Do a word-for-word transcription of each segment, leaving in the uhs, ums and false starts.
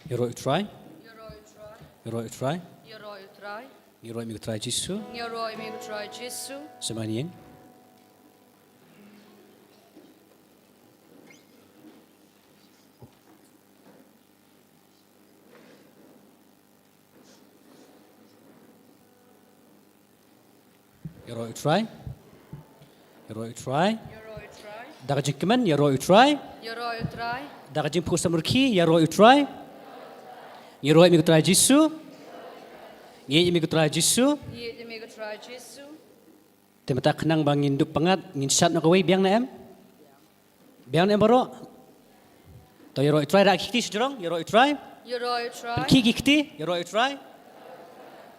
Ïaroh ïa u Trai. Ïaroh ïa u Trai. Ïaroh ïa u Trai. Ïaroh ïa u Trai. Ngi ïaroh ïa u Trai Jisu. Ngi ïaroh ïa u Trai Jisu. Sa man ïing. Ïaroh ïa u Trai. Ïaroh ïa u Trai. Ïaroh ïa u Trai. Da ka jingkmen, ïaroh ïa u Trai. Ïaroh ïa u Trai. Da ka jingpyrshang, ïaroh ïa u Trai. Ngi ïaroh ïa me ko Trai Jisu. Ngi ïeit ïa me ko Trai Jisu. Ngi ïeit ïa me ko Trai Jisu. Te mynta khnang ba ngin dup pyngngad, ngin shad noh kawei, biang ne em? Biang ne em baroh? To ïaroh ïa u Trai, rah ki kti shajrong, ïaroh ïa u Trai. Ïaroh ïa u Trai. Pynkhih ki kti, ïaroh ïa u Trai.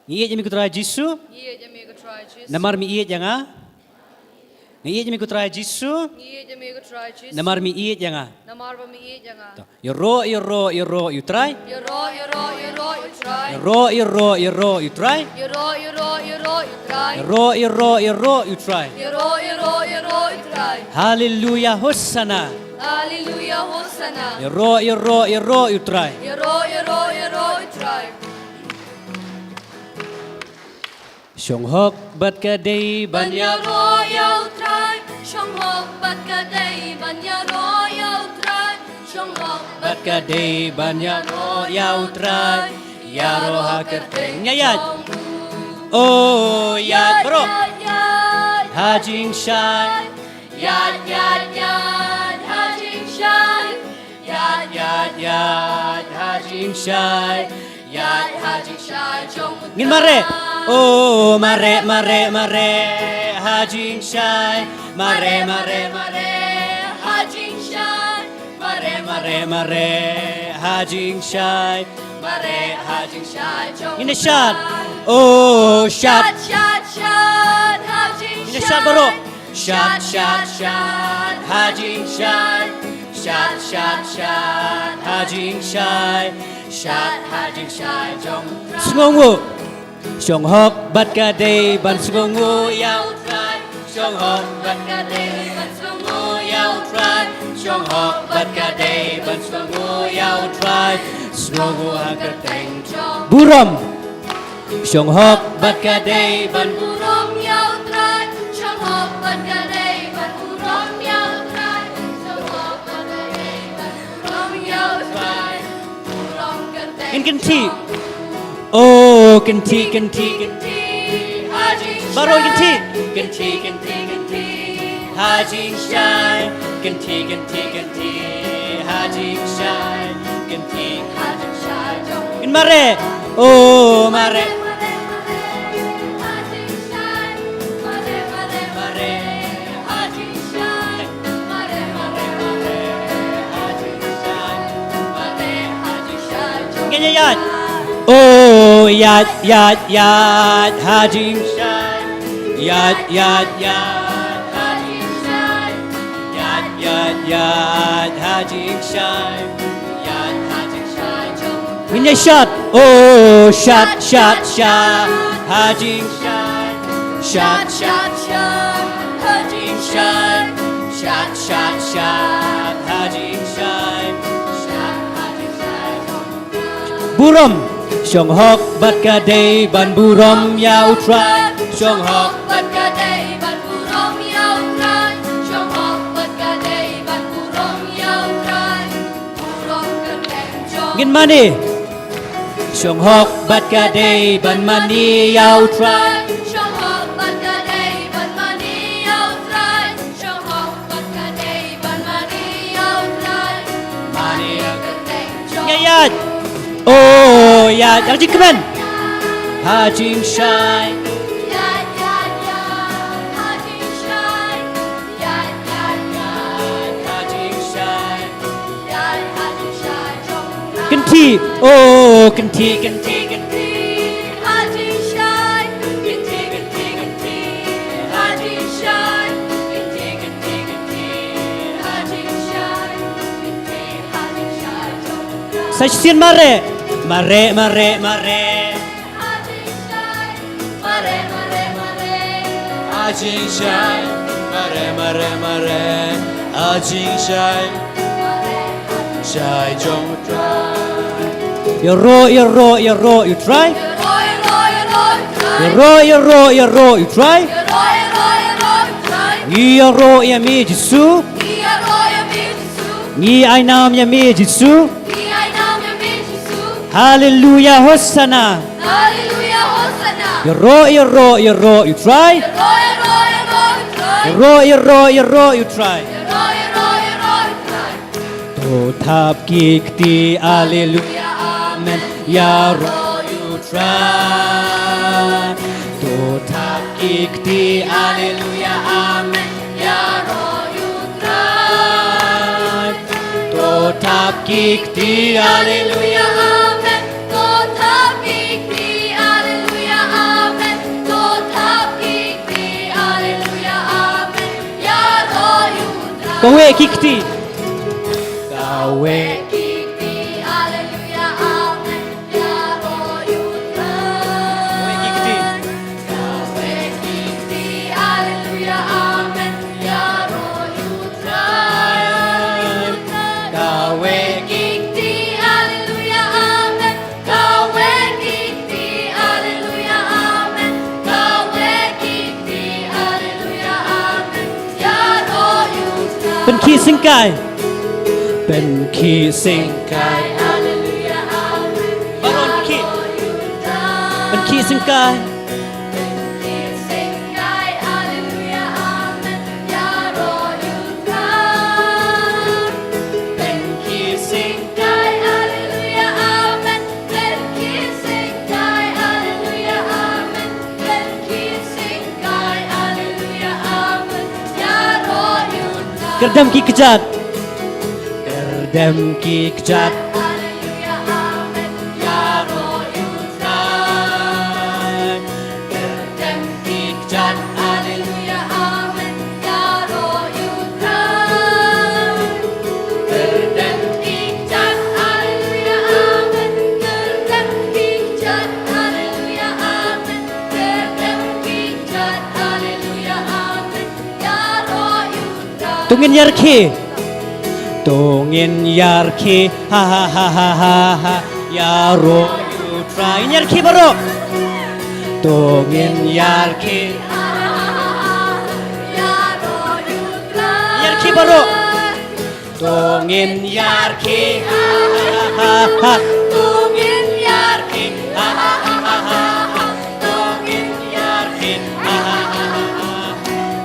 Ngi ïeit ïa me ko Trai Jisu. Ngi ïeit ïa me ko Trai Jisu. Namar me ïeit ïa nga. Ngi ïeit ïa me ko Trai Jisu. Ngi ïeit ïa me ko Trai Jisu. Namar me ïeit ïa nga. Namar ba me ïeit ïa nga. To. Ïaroh, ïaroh, ïaroh ïa u Trai. Ïaroh, ïaroh, ïaroh ïa u Trai. Ïaroh, ïaroh, ïaroh ïa u Trai. Ïaroh, ïaroh, ïaroh ïa u Trai. Ïaroh, ïaroh, ïaroh ïa u Trai. Ïaroh, ïaroh, ïaroh ïa u Trai. Haleluya, Hosana. Haleluya, Hosana. Ïaroh, ïaroh, ïaroh ïa u Trai. Ïaroh, ïaroh, ïaroh ïa u Trai. Shong hok bad ka dei ban ïaroh ïa u Trai. Shong hok bad ka dei ban ïaroh ïa u Trai. Shong hok bad ka dei ban ïaroh ïa u Trai. Ïaroh ha kyrteng. Ïa ïaid. Oh, ïaid baroh. Ïaid, ïaid, ïaid. Ha jingshai. Ïaid, ïaid, ïaid, ha jingshai. Ïaid, ïaid, ïaid, ha jingshai. Ïaid, ha jingshai jong u Trai. Ngin mareh. Oh, mareh, mareh, mareh, ha jingshai. Mareh, mareh, mareh, ha jingshai. Mareh, mareh, mareh, ha jingshai. Mareh, ha jingshai jong u Trai. Ngin ïa shad. Oh, shad. Shad, shad, shad, ha jingshai. Ngin ïa shad baroh. Shad, shad, shad, ha jingshai. Shad, shad, shad, ha jingshai. Shad, ha jingshai jong u Trai. Sngewnguh. Shong hok bad ka dei ban sngewnguh ïa u Trai. Shong hok bad ka dei ban sngewnguh ïa u Trai. Shong hok bad ka dei ban sngewnguh ïa u Trai. Sngewnguh ha ka kyrteng jong u Trai. Burom. Shong hok bad ka dei ban burom ïa u Trai. Shong hok bad ka dei ban burom ïa u Trai. Shong hok bad ka dei ban burom ïa u Trai. Burom kyrteng. Ngin kynthih. Oh, kynthih, kynthih, kynthih. Baroh kynthih. Kynthih, kynthih, kynthih. Ha jingshai. Kynthih, kynthih, kynthih. Ha jingshai. Kynthih, ha jingshai. Ngin mareh. Oh, mareh. Mareh, mareh, mareh, ha jingshai. Mareh, mareh, mareh, ha jingshai. Mareh, mareh, mareh, ha jingshai. Mareh, ha jingshai. Ngin ïaid. Oh, ïaid, ïaid, ïaid, ha jingshai. Ïaid, ïaid, ïaid, ha jingshai. Ïaid, ïaid, ïaid, ha jingshai. Ïaid, ha jingshai jong u Trai. Ngin ïa shad. Oh, shad, shad, shad, ha jingshai. Shad, shad, shad, ha jingshai. Shad, shad, shad, ha jingshai. Shad, ha jingshai jong u Trai. Burom. Shong hok bad ka dei ban burom ïa u Trai. Shong hok bad ka dei ban burom ïa u Trai. Shong hok bad ka dei ban burom ïa u Trai. Burom kyrteng jong u Trai. Ngin mane. Shong hok bad ka dei ban mane ïa u Trai. Shong hok bad ka dei ban mane ïa u Trai. Shong hok bad ka dei ban mane ïa u Trai. Mane ïa ka kyrteng jong u Trai. Ïaid. Oh, ïaid. Ïaid jingkmen. Ha jingshai. Ïaid, ïaid, ïaid. Ha jingshai. Ïaid, ïaid, ïaid. Ha jingshai. Ïaid, ha jingshai jong u Trai. Kynthih. Oh, kynthih, kynthih, kynthih. Ha jingshai. Kynthih, kynthih, kynthih. Ha jingshai. Kynthih, kynthih, kynthih. Ha jingshai. Kynthih, ha jingshai jong u Trai. Sa shisien mareh. Mareh, mareh, mareh. Ha jingshai. Mareh, mareh, mareh. Ha jingshai. Mareh, mareh, mareh. Ha jingshai. Mareh, ha jingshai jong u Trai. Ïaroh, ïaroh, ïaroh ïa u Trai. Ïaroh, ïaroh, ïaroh ïa u Trai. Ngi ïaroh ïa me Jisu. Ngi ai nam ïa me Jisu. Haleluya, Hosanna. Ïaroh, ïaroh, ïaroh ïa u Trai. Ïaroh, ïaroh, ïaroh ïa u Trai. To thap ki kti, aleluya, amen. Ïaroh ïa u Trai. To thap ki kti, aleluya, amen. Ïaroh ïa u Trai. To thap ki kti, aleluya, amen. To thap ki kti, aleluya, amen. To thap ki kti, aleluya, amen. Ïaroh ïa u Trai. Kawei ki kti. Kawei ki kti, aleluya, amen. Ïaroh ïa u Trai. Kawei ki kti. Kawei ki kti, aleluya, amen. Ïaroh ïa u Trai. Kawei ki kti, aleluya, amen. Kawei ki kti, aleluya, amen. Kawei ki kti, aleluya, amen. Ïaroh ïa u Trai. Pynkhih syngkai. Pynkhih syngkai. Aleluya, amen. Baroh pynkhih. Ïaroh ïa u Trai. Pynkhih syngkai. Pynkhih syngkai. Aleluya, amen. Ïaroh ïa u Trai. Pynkhih syngkai. Aleluya, amen. Pynkhih syngkai. Aleluya, amen. Pynkhih syngkai. Aleluya, amen. Ïaroh ïa u Trai. Kyrdem ki kjat. Kyrdem ki kjat. Aleluya, amen. Ïaroh ïa u Trai. Kyrdem ki kjat, aleluya, amen. Ïaroh ïa u Trai. Kyrdem ki kjat, aleluya, amen. Kyrdem ki kjat, aleluya, amen. Kyrdem ki kjat, aleluya, amen. Ïaroh ïa u Trai. To ngin ïarkhie. To ngin ïarkhie. Ha, ha, ha, ha, ha, ha. Ïaroh ïa u Trai. Ngin ïarkhie baroh. To ngin ïarkhie. Ïaroh ïa u Trai. Ïarkhie baroh. To ngin ïarkhie. Ha, ha, ha, ha. To ngin ïarkhie. Ha, ha, ha, ha, ha. To ngin ïarkhie. Ha, ha, ha, ha, ha.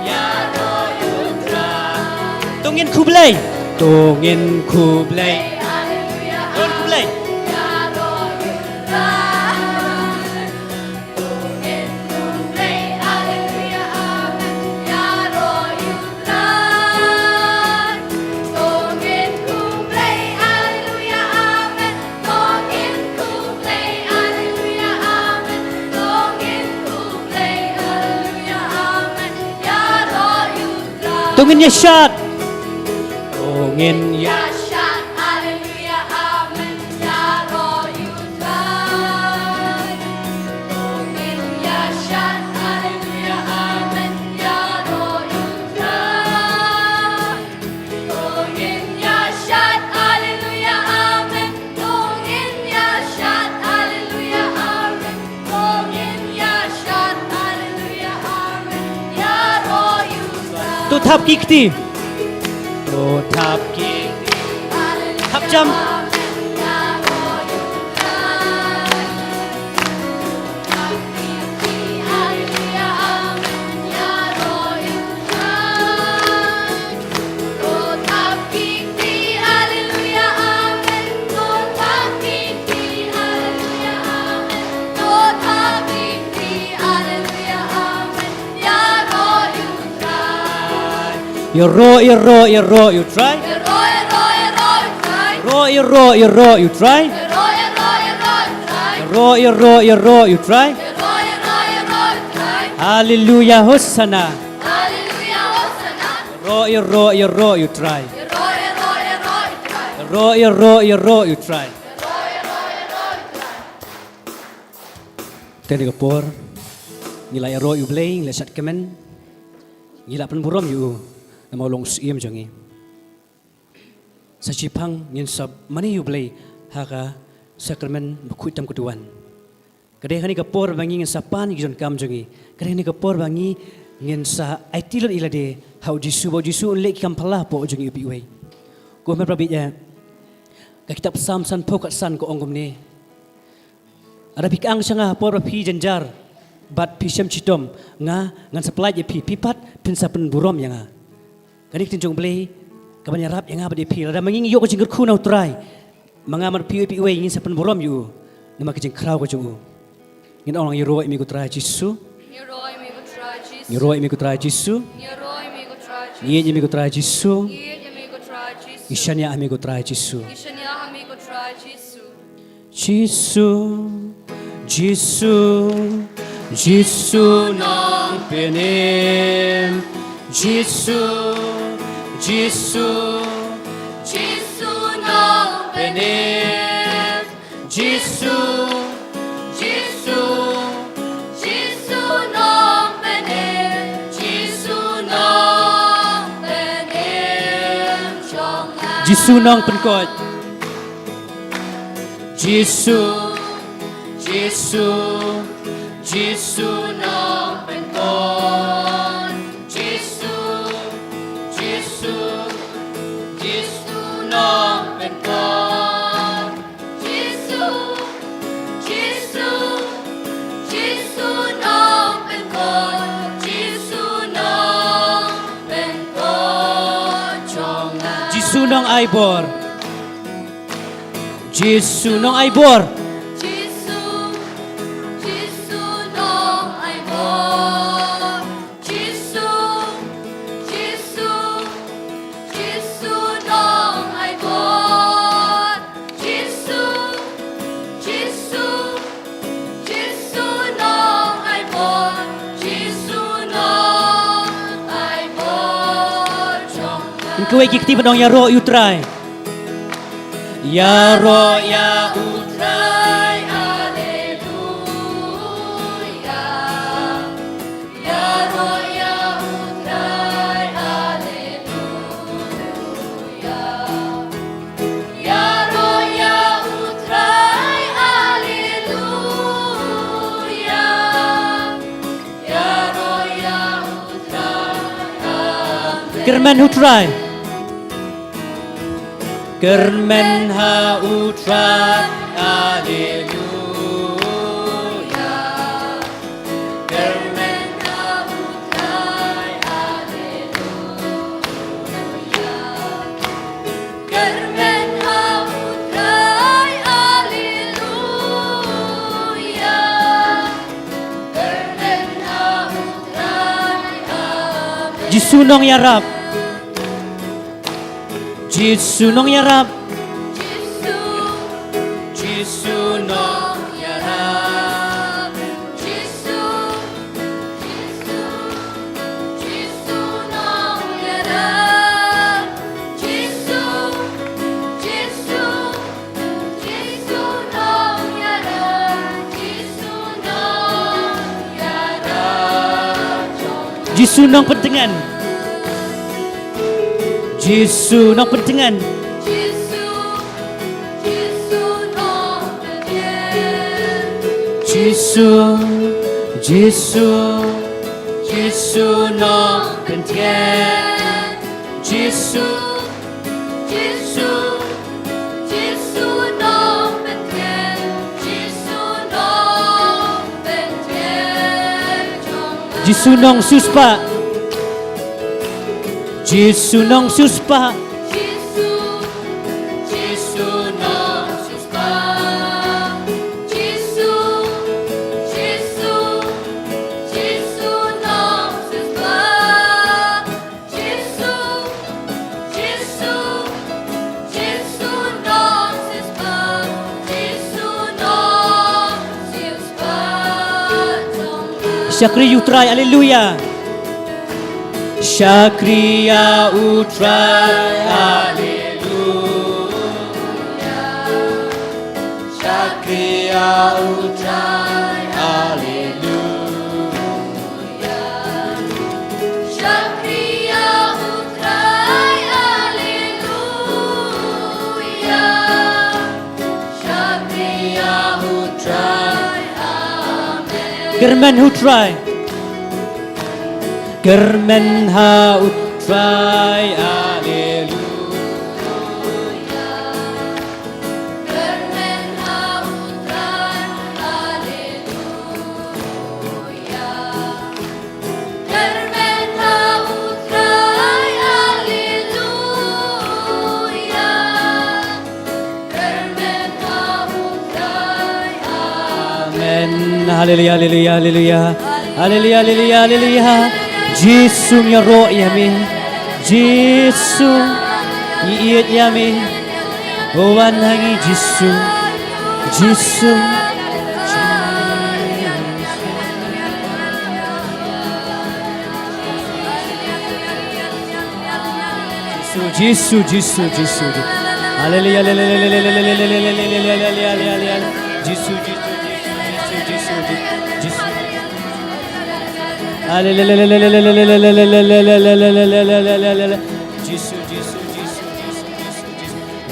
Ïaroh ïa u Trai. To ngin khublei. To ngin khublei. Aleluya. To ngin khublei. Ïaroh ïa u Trai. To ngin khublei. Aleluya. Amen. Ïaroh ïa u Trai. To ngin khublei. Aleluya. Amen. To ngin khublei, aleluya, amen. To ngin khublei, aleluya, amen. Ïaroh ïa u Trai. To ngin ïashad. To ngin ïashad, aleluya, amen. Ïaroh ïa u Trai. To ngin ïashad, aleluya, amen. Ïaroh ïa u Trai. To ngin ïashad, aleluya, amen. To ngin ïashad, aleluya, amen. To ngin ïashad, aleluya, amen. Ïaroh ïa u Trai. To thap ki kti. To thap ki kti. Aleluya, thap jam. Amen. Ïaroh ïa u Trai. Ïaroh, ïaroh, ïaroh ïa u Trai. Ïaroh, ïaroh, ïaroh ïa u Trai. Ïaroh, ïaroh, ïaroh ïa u Trai. Ïaroh, ïaroh, ïaroh ïa u Trai. Ïaroh, ïaroh, ïaroh ïa u Trai. Ïaroh, ïaroh, ïaroh ïa u Trai. Haleluya, Hosanna. Haleluya, Hosanna. Ïaroh, ïaroh, ïaroh ïa u Trai. Ïaroh, ïaroh, ïaroh ïa u Trai. Ïaroh, ïaroh, ïaroh ïa u Trai. Te ha kane ka por ngi la ïaroh ïa u Blei, ngi la shad kmen, ngi la pynburom ïa u namar u long u syiem jong ngi. Sa shiphang ngin sa mane ïa u Blei ha ka Sakramen bakhuid tam ka duwan. Ka dei ha kane ka por ba ngi ngin sa pan ïa ki jingdonkam jong ngi. Ka dei ha kane ka por ba ngi ngin sa aiti lut ïa lade ha U Jisu, ba U Jisu un leh ki kam phylla hapoh jong ngi uwei pa uwei. Ko hynmen para bangeit, ka kitab Salm sanphew khatsan ka ong kumne: Lada phi kyang sha nga ha por ba phi jynjar bad phi shem shitom, nga ngan sa pyllait ïa phi, phi pat phin sa pynburom ïa nga. Kane ka ktien jong U Blei kaban ïarap ïa nga bad ïa phi. Lada ma ngi ngi ïoh ka jingkyrkhu na U Trai, ma nga bad phi uwei pa uwei ngin sa pynburom ïa u namar ka jingkhraw ka jong u. Ngin ong lang: Ïaroh ïa me ko Trai Jisu. Ïaroh ïa me ko Trai Jisu. Ïaroh ïa me ko Trai Jisu. Ïaroh ïa me ko Trai Jisu. Ngeit ïa me ko Trai Jisu. Ngeit ïa me ko Trai Jisu. Ngi shaniah ha me ko Trai Jisu. Ngi shaniah ha me ko Trai Jisu. Jisu, Jisu, Jisu Nongpynim. Jisu, Jisu, Jisu Nongpynim. Jisu, Jisu, Jisu Nongpynim. Jisu Nongpynim jong nga. Jisu Nongpynkhuid. Jisu, Jisu, Jisu Nongpynkhuid. Jisu, Jisu, Jisu Nongpynkhuid. Jisu, Jisu, Jisu Nongpynkhuid. Jisu Nongpynkhuid jong nga. Jisu Nongaibor. Jisu Nongaibor. Jisu, Jisu Nongaibor. Jisu, Jisu, Jisu Nongaibor. Jisu, Jisu, Jisu Nongaibor. Jisu Nongaibor jong nga. Ngin kawei ki kti ban ong: Ïaroh ïa U Trai. Ïaroh ïa U Trai, alleluia. Ïaroh ïa U Trai, alleluia. Ïaroh ïa U Trai, alleluia. Ïaroh ïa U Trai, amen. Kyrmen ha U Trai. Kyrmen ha U Trai, alleluia. Kyrmen ha U Trai, alleluia. Kyrmen ha U Trai, alleluia. Kyrmen ha U Trai, amen. Jisu Nongïarap. Jisu Nongïarap. Jisu, Jisu Nongïarap. Jisu, Jisu, Jisu Nongïarap. Jisu, Jisu, Jisu Nongïarap. Jisu Nongïarap. Jisu Nongpyntngen. Jisu Nongpyntngen. Jisu, Jisu Nongpyntngen. Jisu, Jisu, Jisu Nongpyntngen. Jisu, Jisu, Jisu Nongpyntngen. Jisu Nongpyntngen jong nga. Jisu Nongsiewspah. Jisu Nongsiewspah. Jisu, Jisu Nongsiewspah. Jisu, Jisu, Jisu Nongsiewspah. Jisu, Jisu, Jisu Nongsiewspah. Jisu Nongsiewspah jong nga. Shakri ïa U Trai, alleluia. Shakri ïa U Trai, alleluia. Shakri ïa U Trai, alleluia. Shakri ïa U Trai, alleluia. Shakri Kyrmen ha u Trai. Kyrmen ha u Trai, alleluia. Kyrmen ha u Trai, alleluia. Kyrmen ha u Trai, alleluia. Kyrmen ha u Trai, alleluia. Amen. Haleluia, haleluia, haleluia. Haleluia, haleluia, haleluia. Jisu, ngi ïaroh ïa me. Jisu, ngi ïeit ïa me. Wan ha ngi Jisu. Jisu. Jisu, Jisu, Jisu, Jisu, Jisu. Haleluia, haleluia, haleluia. Jisu, Jisu, Jisu, Jisu, Jisu, Jisu. Haleluia, haleluia, haleluia. Jisu, Jisu,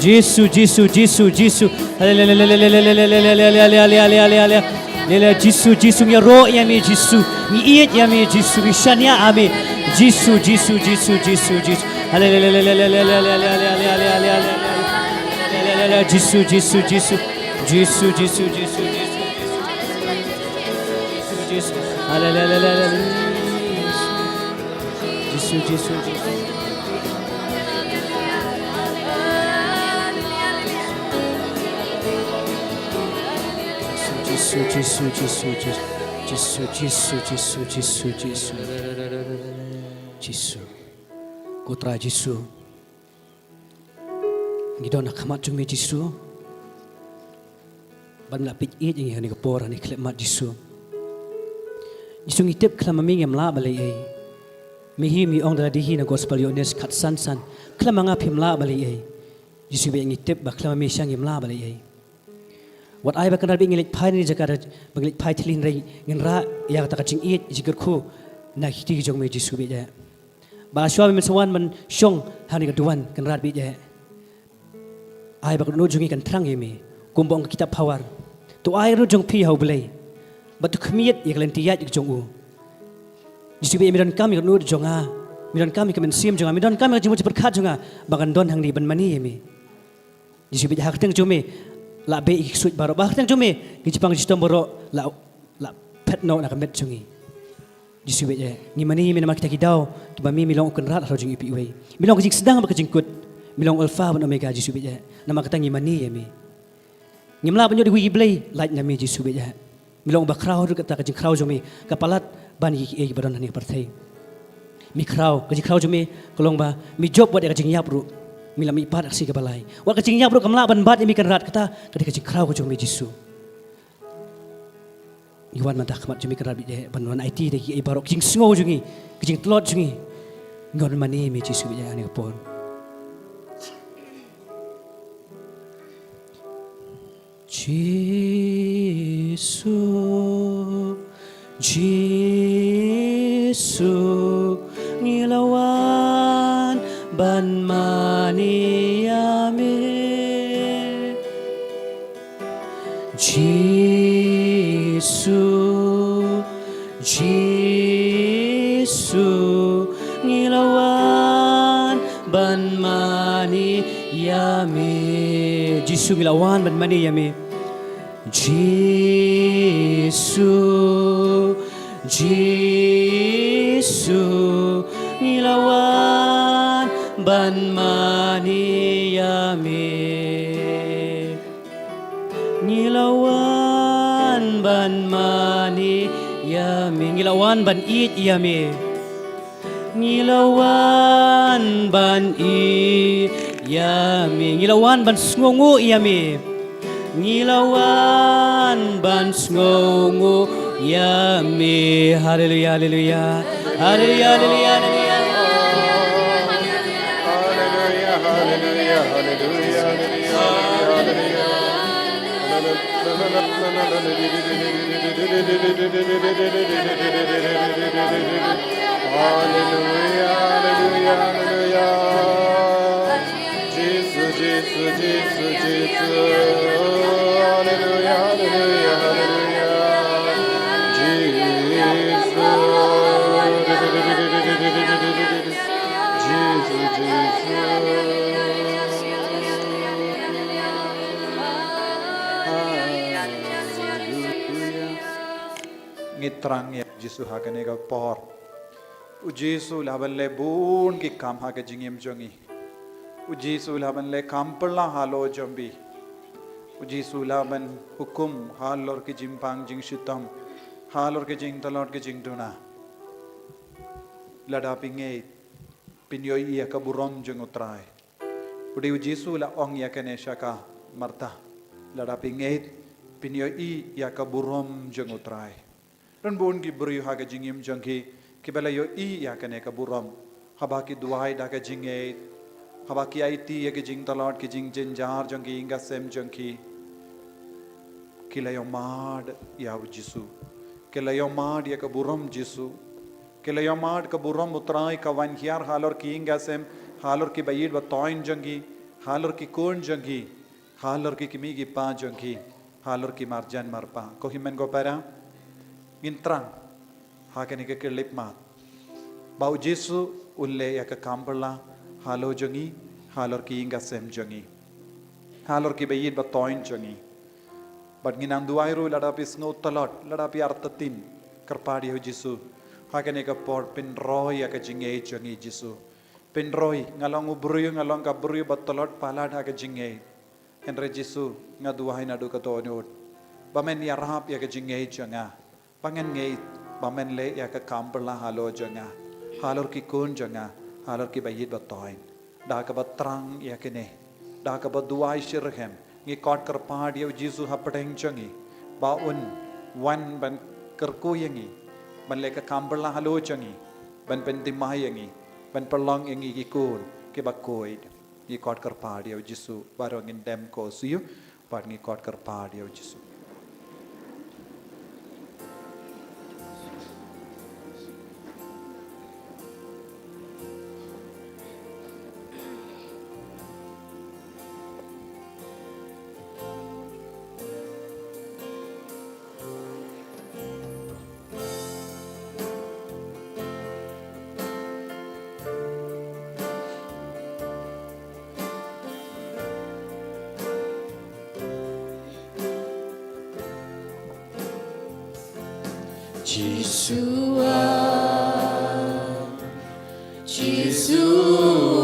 Jisu, Jisu, Jisu. Jisu, Jisu, Jisu, Jisu. Haleluia, haleluia, haleluia. Jisu, Jisu, ngi ïaroh ïa me Jisu. Ngi ïeit ïa me Jisu. Ngi shaniah ha me. Jisu, Jisu, Jisu, Jisu, Jisu. Haleluia, haleluia. Jisu, Jisu, Jisu. Jisu, Jisu, Jisu, Jisu. Jisu, Jisu. Haleluia, haleluia. Jisu, Jisu, Jisu. Jisu, Jisu, Jisu, Jisu. Jisu, Jisu, Jisu, Jisu, Jisu. Jisu. Ko Trai Jisu. Ngi don ha khmat jong me Jisu. Ban la peit ïeit ïa ngi ha kane ka por, ha kane ka khyllipmat Jisu. Jisu ngi tip khlem ma me ngim lah ba lei ei. Me hi me ong da lade hi na gospel Ïoannis khatsan san. Khlem ma nga phim lah ba lei ei. Jisu bad ngi tip ba khlem ma me sha ngim lah ba lei ei. Wat ai ba Kynrad bad ngi leit phai na kane ka jaka ba ngi leit phai thylli hynrei ngin rah ïa kata ka jingïeit jingkyrkhu na ka kti jong me Jisu bad ïa. Ba shuwa ba men sa wan ban shong ha kane ka duwan Kynrad bad ïa. Ai ba ka dohnud jong ngi kan thrang ïa me. Kumba ong ka kitab Phawar. To ai ka dohnud jong phi ha U Blei. Bad to khmih ïa ka lynti ïaid ka jong u. Jisu bad ïa me donkam ïa ka dohnud jong nga. Me donkam ïa ka mynsiem jong nga. Me donkam ïa ka jingmut jingpyrkhat jong nga. Ba kan don hangne ban mane ïa me. Jisu bad ïa ha ka kyrteng jong me. La beh ïa ki ksuid baroh. Ba ha ka kyrteng jong me. Ki jingpang jingshitom baroh. La, la phet noh na ka met jong ngi. Jisu bad ïa, ngi mane ïa me namar kita ki daw, kiba me, me long u Kynrad ha u jingïohi iwei. Me long ka jingsdang bad ka jingkut. Me long Alpha bad Omega Jisu bad ïa. Namar kata ngi mane ïa me. Ngim lah ban ïoh da kiwei ki blei, lait na me Jisu bad ïa. Me long uba khraw ruh kata ka jingkhraw jong me, ka palat ban ïa kiei kiba don ha kane ka pyrthei. Me khraw, ka jingkhraw jong me, ka long ba, me jop wat ïa ka jingïap ruh. Me la mihpat ha ka sngi kaba lai. Wat ka jingïap ruh kam lah ban bat ïa me Kynrad kata, ka dei ka jingkhraw ka jong me Jisu. Ngi wan mynta ha khmat jong me Kynrad bad ïa, ban wan aiti da kiei baroh ki jingsngew jong ngi, ki jingtlot jong ngi. Ngi wan mane ïa me Jisu bad ïa ha kane ka por. Jisu, Jisu, ngi la wan ban mane ïa me. Jisu, Jisu, ngi la wan ban mane ïa me. Jisu, ngi la wan ban mane ïa me. Jisu, Jisu, ngi la wan ban mane ïa me. Ngi la wan ban mane ïa me. Ngi la wan ban ïeit ïa me. Ngi la wan ban ïeit ïa me. Ngi la wan ban sngewnguh ïa me. Ngi la wan ban sngewnguh ïa me. Haleluia, haleluia. Haleluia, haleluia, haleluia. Haleluia, haleluia, haleluia, haleluia, haleluia. Haleluia, haleluia, haleluia. Jisu, Jisu, Jisu, Jisu. Haleluia, haleluia, Ngi thrang ïa Jisu ha kane ka por. U Jisu u la ban leh bun ki kam ha ka jingim jong ngi. U Jisu u la ban leh kam pyrla halor jong phi. U Jisu u la ban hukum halor ki jingpang jingshitom, halor ki jingtlot ki jingduna. Lada phi ngeit, phin ïohi ïa ka burom jong U Trai. U dei U Jisu u la ong ïa kane sha ka Martha. Lada phi ngeit, phin ïohi ïa ka burom jong U Trai. Don bun ki briew ha ka jingim jong ki, kiba la ïohi ïa kane ka burom. Haba ki duwai da ka jingngeit, haba ki aiti ïa ki jingtlot ki jingjynjar jong ki ïing ka sem jong ki, ki la ïohmad ïa U Jisu. Ki la ïohmad ïa ka burom Jisu. Ki la ïohmad ka burom U Trai ka wan hiar halor ki ïing ka sem, halor ki ba ïeit ba toiñ jong ki, halor ki khun jong ki, halor ki kmie ki kpa jong ki, halor ki marjan marpa. Ko hynmen ko para, ngin thrang ha kane ka khyllipmat ba U Jisu un leh ïa ka kam pyrla halor jong ngi, halor ki ïing ka sem jong ngi, halor ki ba ïeit ba toiñ jong ngi. Bad ngin nang duwai ruh lada phi sngew tlot, lada phi artatien, kyrpad ïa U Jisu. Ha kane ka por pynroi ïa ka jingngeit jong ngi Jisu. Pynroi, nga long u briew, nga long ka briew ba tlot palat ha ka jingngeit. Hynrei Jisu, nga duwai naduh ka dohnud ba men ïarap ïa ka jingngeit jong nga. Ba ngan ngeit ba men leh ïa ka kam pyrla halor jong nga, halor ki khun jong nga, halor ki ba ïeit ba toiñ. Da kaba thrang ïa kine, da kaba duwai shitrhem, ngi khot kyrpad ïa U Jisu hapdeng jong ngi ba un wan ban kyrkhu ïa ngi, ban leh ka kam pyrla halor jong ngi, ban pynthymmai ïa ngi, ban pynlong ïa ngi ki khun kiba khuid. Ngi khot kyrpad ïa U Jisu, baroh ngin dem ko shuh, bad ngi khot kyrpad ïa U Jisu. Jisu ah, Jisu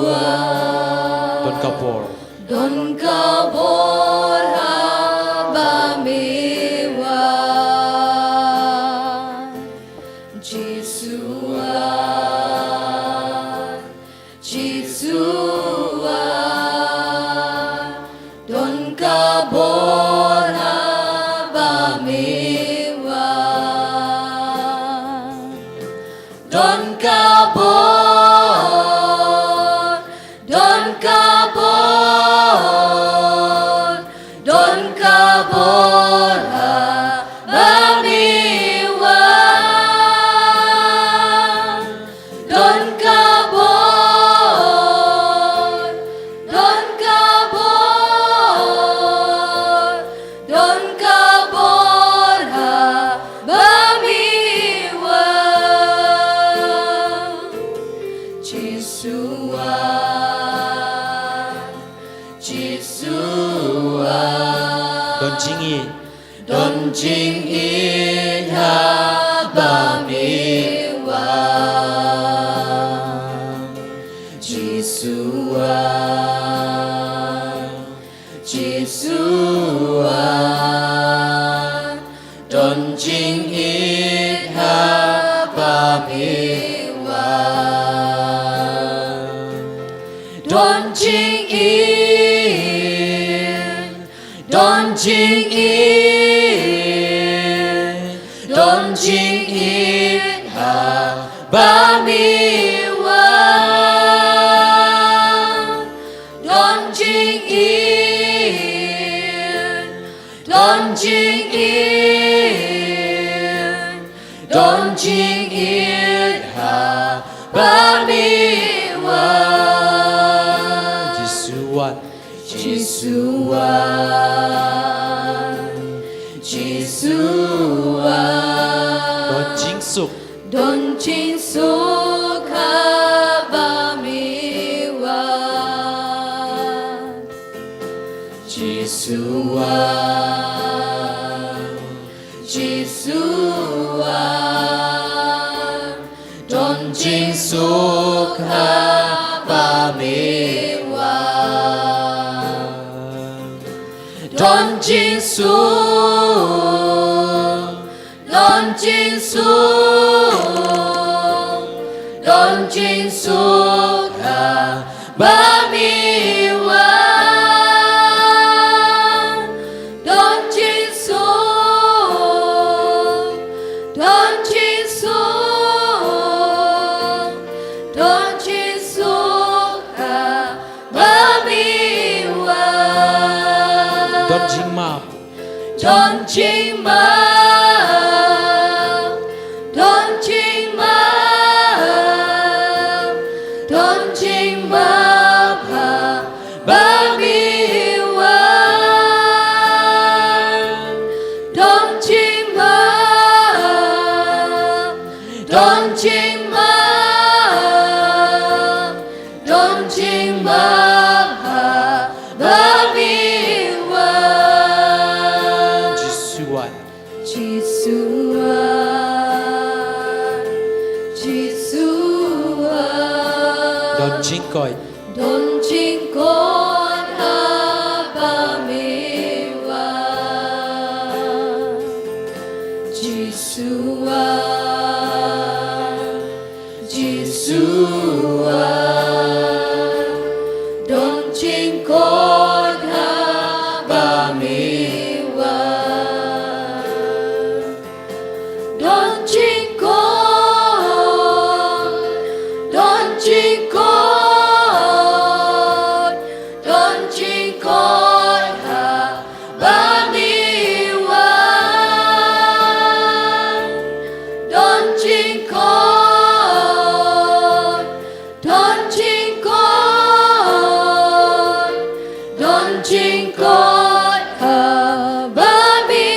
ah. Don ka bor. Don ka bor haba me wan. Jisu ah, Jisu ah, don ka bor haba me wan. Don ka bor, don ka bor, don ka bor haba me wan. Don ka bor, don ka bor, don ka bor haba me wan. Jisu ah, Jisu ah. Don jingïeit. Don jingïeit haba me wan. Jisu ah, Jisu ah. Don jingïeit haba me wan. Don jingïeit. Don jingïeit, don jingïeit haba me wan. Don jingïeit, don jingïeit, don jingïeit haba me wan. Jisu wan. Jisu wan, Jisu wan. Don jingsuk. Don jingsuk haba me wan. Jisu wan, don jingsuk haba me wan. Don jingsuk, don jingsuk, don jingsuk haba me wan. Don jingsuk, don jingsuk, don jingsuk haba me wan. Don jingmap, don jingmap, don jingmap, don jingmap haba me wan. Don jingmap, don jingmap, don jingmap haba me wan. Jisu wan, Jisu wan, Jisu wan. Don jingkoit, don jingkoit haba me wan. Jisu wan, Jisu wan, don jingkoit haba me wan. Don jingkoit, don jingkoit, don jingkoit haba me wan. Don jingkoit, don jingkoit, don jingkoit haba me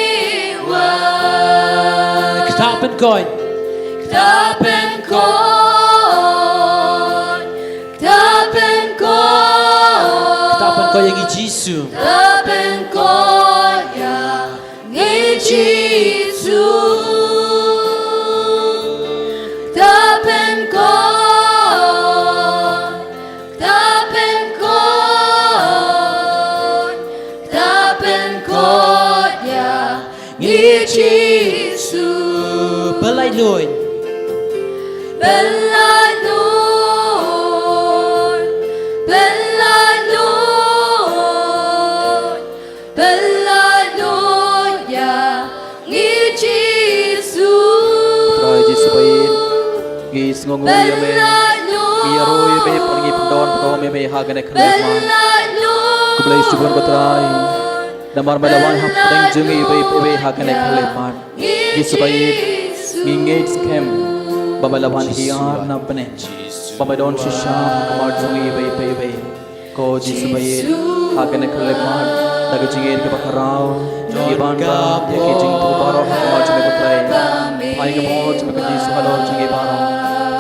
wan. Ktah pynkoit, ktah pynkoit, ktah pynkoit, ktah pynkoit ïa ngi Jisu. Ktah pynkoit ïa ngi Jisu. Ktah pynkoit, ktah pynkoit, ktah pynkoit ïa ngi Jisu. Pynlait luid, pynlait luid, pynlait luid, pynlait luid ïa ngi Jisu. Trai Jisu ba ïeit, ngi sngewnguh ïa me. Ngi ïaroh ïa me, ngi pyndon, pyndon ïa me ha kane ka khyllipmat. Khublei shibun ko Trai. Namar me la wan hapdeng jong ngi iwei pa iwei ha kane ka khyllipmat. Jisu ba ïeit, ngi ngeit skhem ba me la wan hiar na bneng, ba me don shisha ha khmat jong ngi iwei pa iwei. Ko Jisu ba ïeit, ha kane ka khyllipmat, da ka jingïeit kaba khraw, ngi ban ïa ki jingthmu baroh ha khmat jong me ko Trai. Phai ïa ngi baroh jong me ko Jisu halor jong ngi baroh.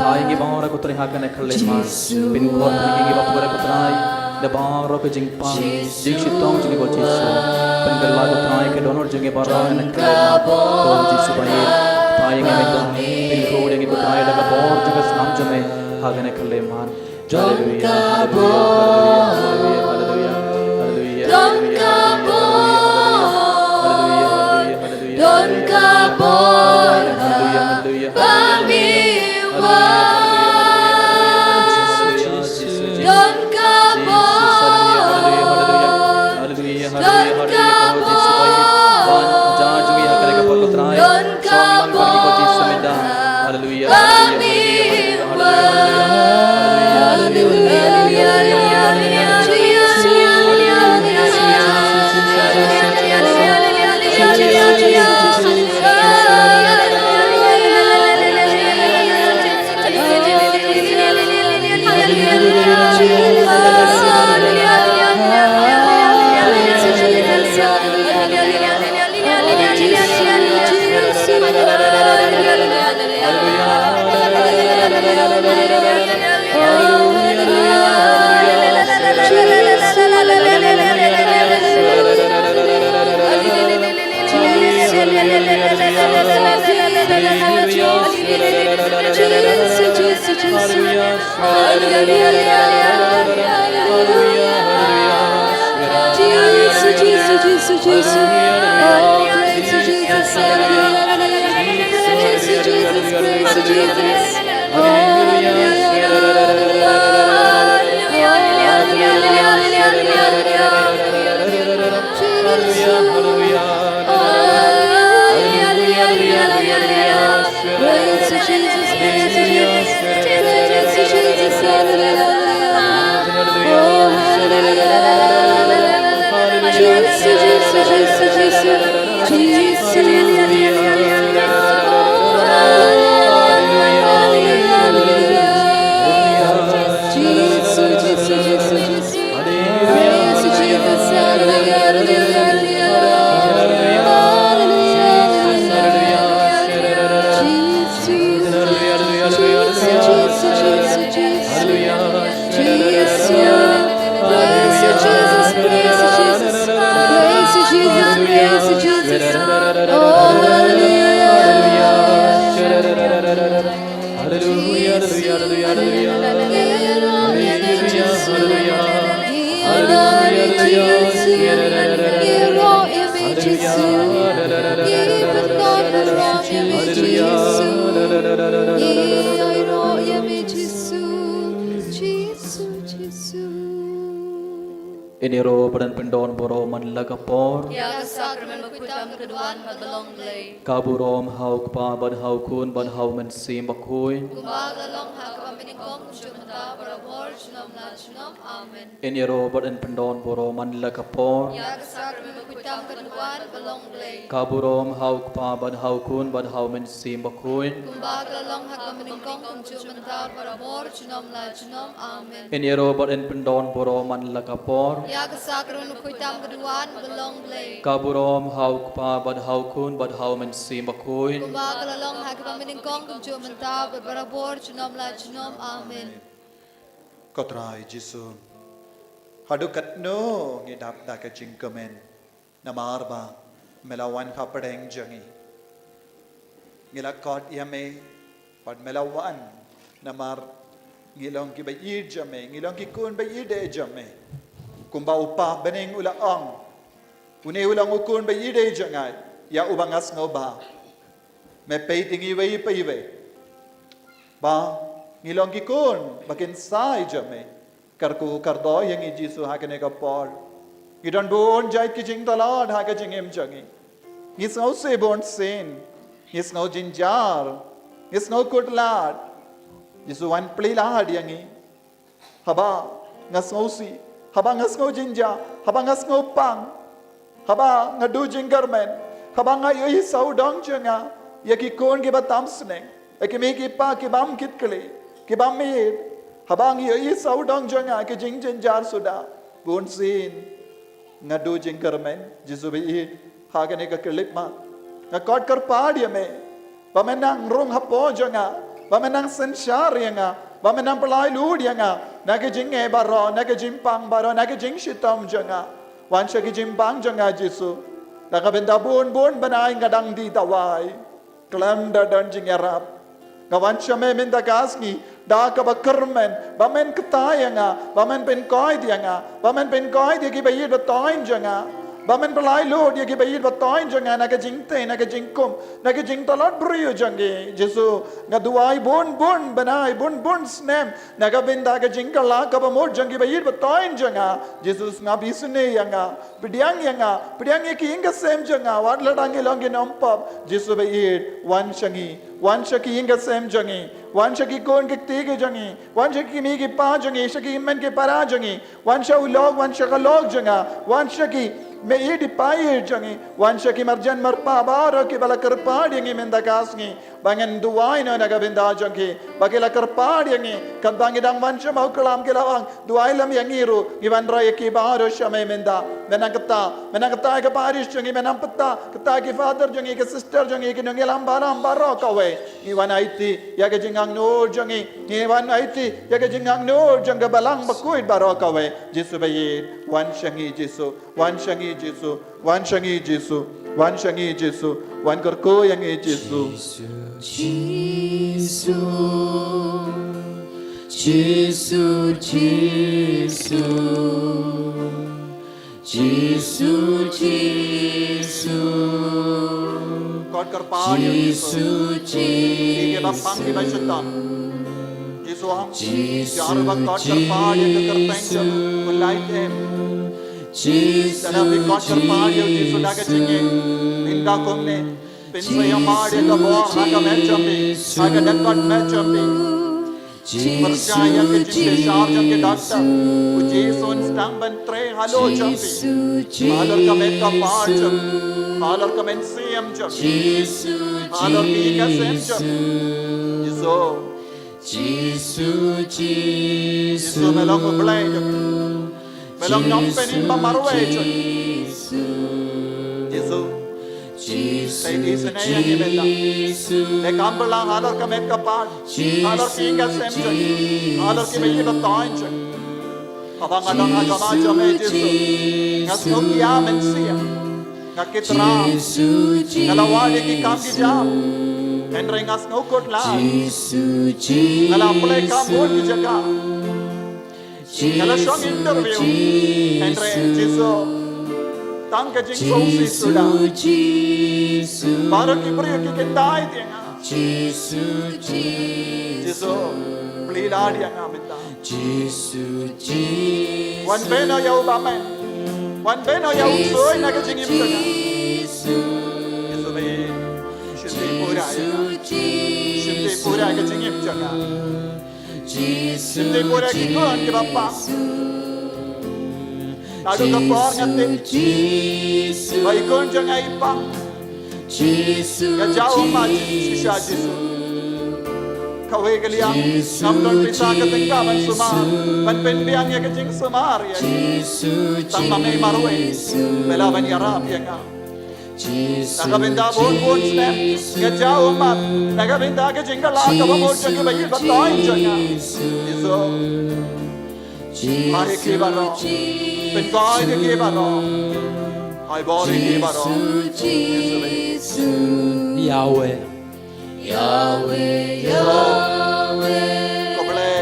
Phai ïa ngi baroh ko Trai ha kane ka khyllipmat. Pynkhot ïa ngi ba pura ko Trai da baroh ka jingpang jingshitom jong ngi ko Jisu. Pynkylla ko Trai ka dohnud jong ngi baroh ha kane ka khyllipmat. Ko Jisu ba ïeit, phai ïa ngi mynta. Pynkhot ïa ngi ko Trai da ka bor jong ka snam jong me ha kane ka khyllipmat. Don ka bor, don ka bor, don ka bor haba me wan. Don ka bor, don ka bor, don ka bor haba me wan. Praise you, Jesus. Praise you, Jesus. Praise you, Jesus. Hallelujah. Oh, hallelujah. Jesus, Jesus, Jesus, Jesus. Jesus. Oh, hallelujah, hallelujah. Jesus, Jesus, Jesus, Jesus. Praise you, Jesus. Hallelujah, hallelujah, hallelujah. Hallelujah, hallelujah. Jesus. Jesus, Jesus, Jesus, Jesus. Jesus. Praise you, Jesus, praise you, Jesus. Praise you, Jesus, praise you, Jesus. Oh, hallelujah. Hallelujah, hallelujah, hallelujah, hallelujah. Hallelujah, hallelujah. Hallelujah, hallelujah. Hallelujah. Jisu, Jisu. Ngin ïaroh bad yn pyndon burom man la ka por. Ïa ka sakramen bakhuid tam ka duwan bad ba long Blei. Ka burom ha u Kpa bad ha u Khun bad ha u Mynsiem Bakhuid. Kumba ka la long ha kaba nyngkong, kumjuh mynta, barabor, junom la junom. Amen. Ngin ïaroh bad yn pyndon burom man la ka por. Ïa ka sakramen bakhuid tam ka duwan bad ba long Blei. Ka burom ha u Kpa bad ha u Khun bad ha u Mynsiem Bakhuid. Kumba ka la long ha kaba nyngkong, kumjuh mynta, barabor, junom la junom. Amen. Ngin ïaroh bad yn pyndon burom man la ka por. Ïa ka sakramen bakhuid tam ka duwan bad ba long Blei. Ka burom ha u Kpa bad ha u Khun bad ha u Mynsiem Bakhuid. Kumba ka la long ha kaba nyngkong, kumjuh mynta, bad barabor, junom la junom. Amen. Ko Trai Jisu, haduh katno ngi dap da ka jingkmen, namar ba me la wan hapdeng jong ngi. Ngi la khot ïa me, bad me la wan, namar ngi long ki ba ïeit jong me, ngi long ki khun ba ïeit jong me. Kumba u Kpa bneng u la ong, une u long u Khun ba ïeit jong nga, ïa uba nga sngewbha. Me peit ïa ngi iwei pa iwei, ba ngi long ki khun ba kin sa ïa me. Kyrkhu kyrdoh ïa ngi Jisu ha kane ka por. Ngi don bun jait ki jingtlot ha ka jingim jong ngi. Ngi sngewsih bun sien. Ngi sngew jynjar. Ngi sngew khuslai. Jisu, wan plie lad ïa ngi. Haba nga sngewsih, haba nga sngew jynjar, haba nga sngew pang, haba nga duh jingkyrmen, haba nga ïohi sawdong jong nga ïa ki khun kiba tam sneng, ïa ki kmie ki kpa ki bym kit khlieh, ki bym ïeit, haba nga ïohi sawdong jong nga ki jingjynjar suda, bun sien nga duh jingkyrmen. Jisu ba ïeit, ha kane ka khyllipmat, nga khot kyrpad ïa me, ba men nang rung hapoh jong nga, ba men nang synshar ïa nga, ba men nang pynlait lut ïa nga na ki jingeh baroh, na ki jingpang baroh, na ki jingshitom jong nga. Wan sha ki jingpang jong nga Jisu. Da ka bynta bun bun bnai nga dang die dawai, khlem da don jingïarap. Nga wan sha me mynta ka sngi da kaba kyrmen, ba men kta ïa nga, ba men pynkoit ïa nga, ba men pynkoit ïa ki ba ïeit ba thoiñ jong nga, ba men pynlait lut ïa ki ba ïeit ba thoiñ jong nga na ka jingtei, na ka jingkhum, na ka jingtlot briew jong ki. Jisu, nga duwai bun bun bnai, bun bun snem na ka bynta ka jingkylla kaba mut jong ki ba ïeit ba thoiñ jong nga. Jisu, sngap isynei ïa nga. Pdiang ïa nga, pdiang ïa ki ïing ki sem jong nga, wat la dang ngi long ki nongpop. Jisu ba ïeit, wan sha ngi, wan sha ki ïing ki sem jong ngi, wan sha ki khun ki kti ki jong ngi, wan sha ki kmie ki kpa jong ngi, sha ki hynmen ki para jong ngi, wan sha u lok, wan sha ka lok jong nga, wan sha ki mei ïeit ki pa ïeit jong ngi, wan sha ki marjan marpa baroh kiba la kyrpad ïa ngi mynta ka sngi. Ba ngan duwai noh na ka bynta jong ki, ba ki la kyrpad ïa ngi, katba ngi dang wan sha Mawklam ki la ong, duwai lem ïa ngi ruh, ngi wanrah ïa ki baroh sha me mynta. Men nang kta, men nang kta ïa ka parish jong ngi, men nang kta, kta ïa ki father jong ngi, ki sister jong ngi, ki nongïalam balang baroh kawei. Ngi wan aiti ïa ka jingangnud jong ngi, ngi wan aiti ïa ka jingangnud jong ka balang bakhuid baroh kawei. Jisu ba ïeit, wan sha ngi Jisu, wan sha ngi Jisu, wan sha ngi Jisu, wan sha ngi Jisu. Wan kyrkhu ïa ngi Jisu. Jisu, Jisu, Jisu, Jisu, Jisu. Kot kyrpad ïa u Jisu. Jisu, Jisu. Ki ba pang ki ba shitom. Jisu hong. Jisu, ïa ruh ba kot kyrpad ïa ka kyrteng jong u, u lait em. Jisu, lada phi kot kyrpad ïa u Jisu da ka jingim, mynta kumne. Phin sa ïamad ïa ka bor ha ka met jong phi, ha ka dkhot met jong phi. Pyrshah ïa ka jingpynshai jong ki doktor. U Jisu un sdang ban trei halor jong phi. Halor ka met ka par jong phi. Halor ka mynsiem jong phi. Halor ka ïing ka sem jong phi. Jisu. Jisu, Jisu. Jisu, me long U Blei jong ngi. Me long u nongpynim ba marwei jong ngi. Jisu. Jisu, sa isynei ïa ngi mynta. Jisu. Leh kam balang halor ka met ka par. Jisu, halor ki ïing ka sem jong ngi. Halor ki ba ïeit ba taiñ jong ngi. Haba nga don ha ka met jong me Jisu. Nga sngew ïa mynsiem. Nga kit ram. Nga la wad ïa ki kam ki jam. Hynrei nga sngew kut lad. Nga la plie kam bun ki jaka. Nga la shong interview. Hynrei Jisu, tang ka jingsngewsih suda. Baroh ki briew ki kyntait ïa nga. Jisu, plie lad ïa nga mynta. Jisu, Jisu. Wan bynta ïa u ba me. Wan bynta ïa u soi na ka jingim jong nga. Jisu, me shim pura ïa nga. Shim pura ïa ka jingim jong nga. Shim pura ïa ki khun ki ba pang. Naduh ka por nga tip ba i khun jong nga i pang. Nga jaw ummat shisha Jisu. Kawei ka liang ngam don pisa ka tyngka ban sumar, ban pynbiang ïa ka jingsumar ïa. Tang ma me marwei me lah ban ïarap ïa nga. Na ka bynta bun bun snem nga jaw ummat, na ka bynta ka jingkylla kaba mut jong ki ba ïeit ba taiñ jong nga. Jisu. Ai ki baroh. Pynkoit ïa ki baroh. Ai bor ïa ki baroh. Jisu. Yahweh. Yahweh, Yahweh. Ko Blei.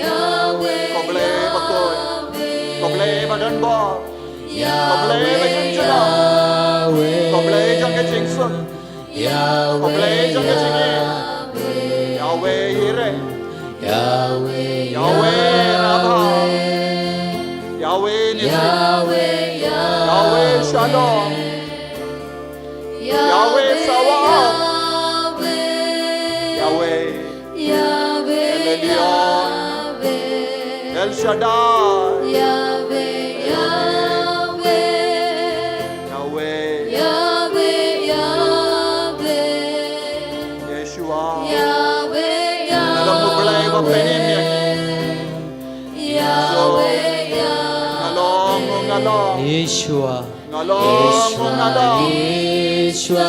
Yahweh. Ko Blei bakhuid. Ko Blei ba don bor. Ko Blei ba ïeit jong. Ko Blei jong ka jingsuk. Ko Blei jong ka jingim. Yahweh Yireh. Yahweh Rapha. Yahweh Nissi. Yahweh Shalom. Yahweh Sabaoth. Yahweh El Elyon. El Shaddai. Yahweh. Yahweh, Yahweh, Yahweh. Yeshua. Yahweh, Yahweh. Nga long u Blei ba pynïap ïa ngi. Yahweh, Yahweh. Nga long, nga long. Yeshua. Nga long, nga long. Yeshua.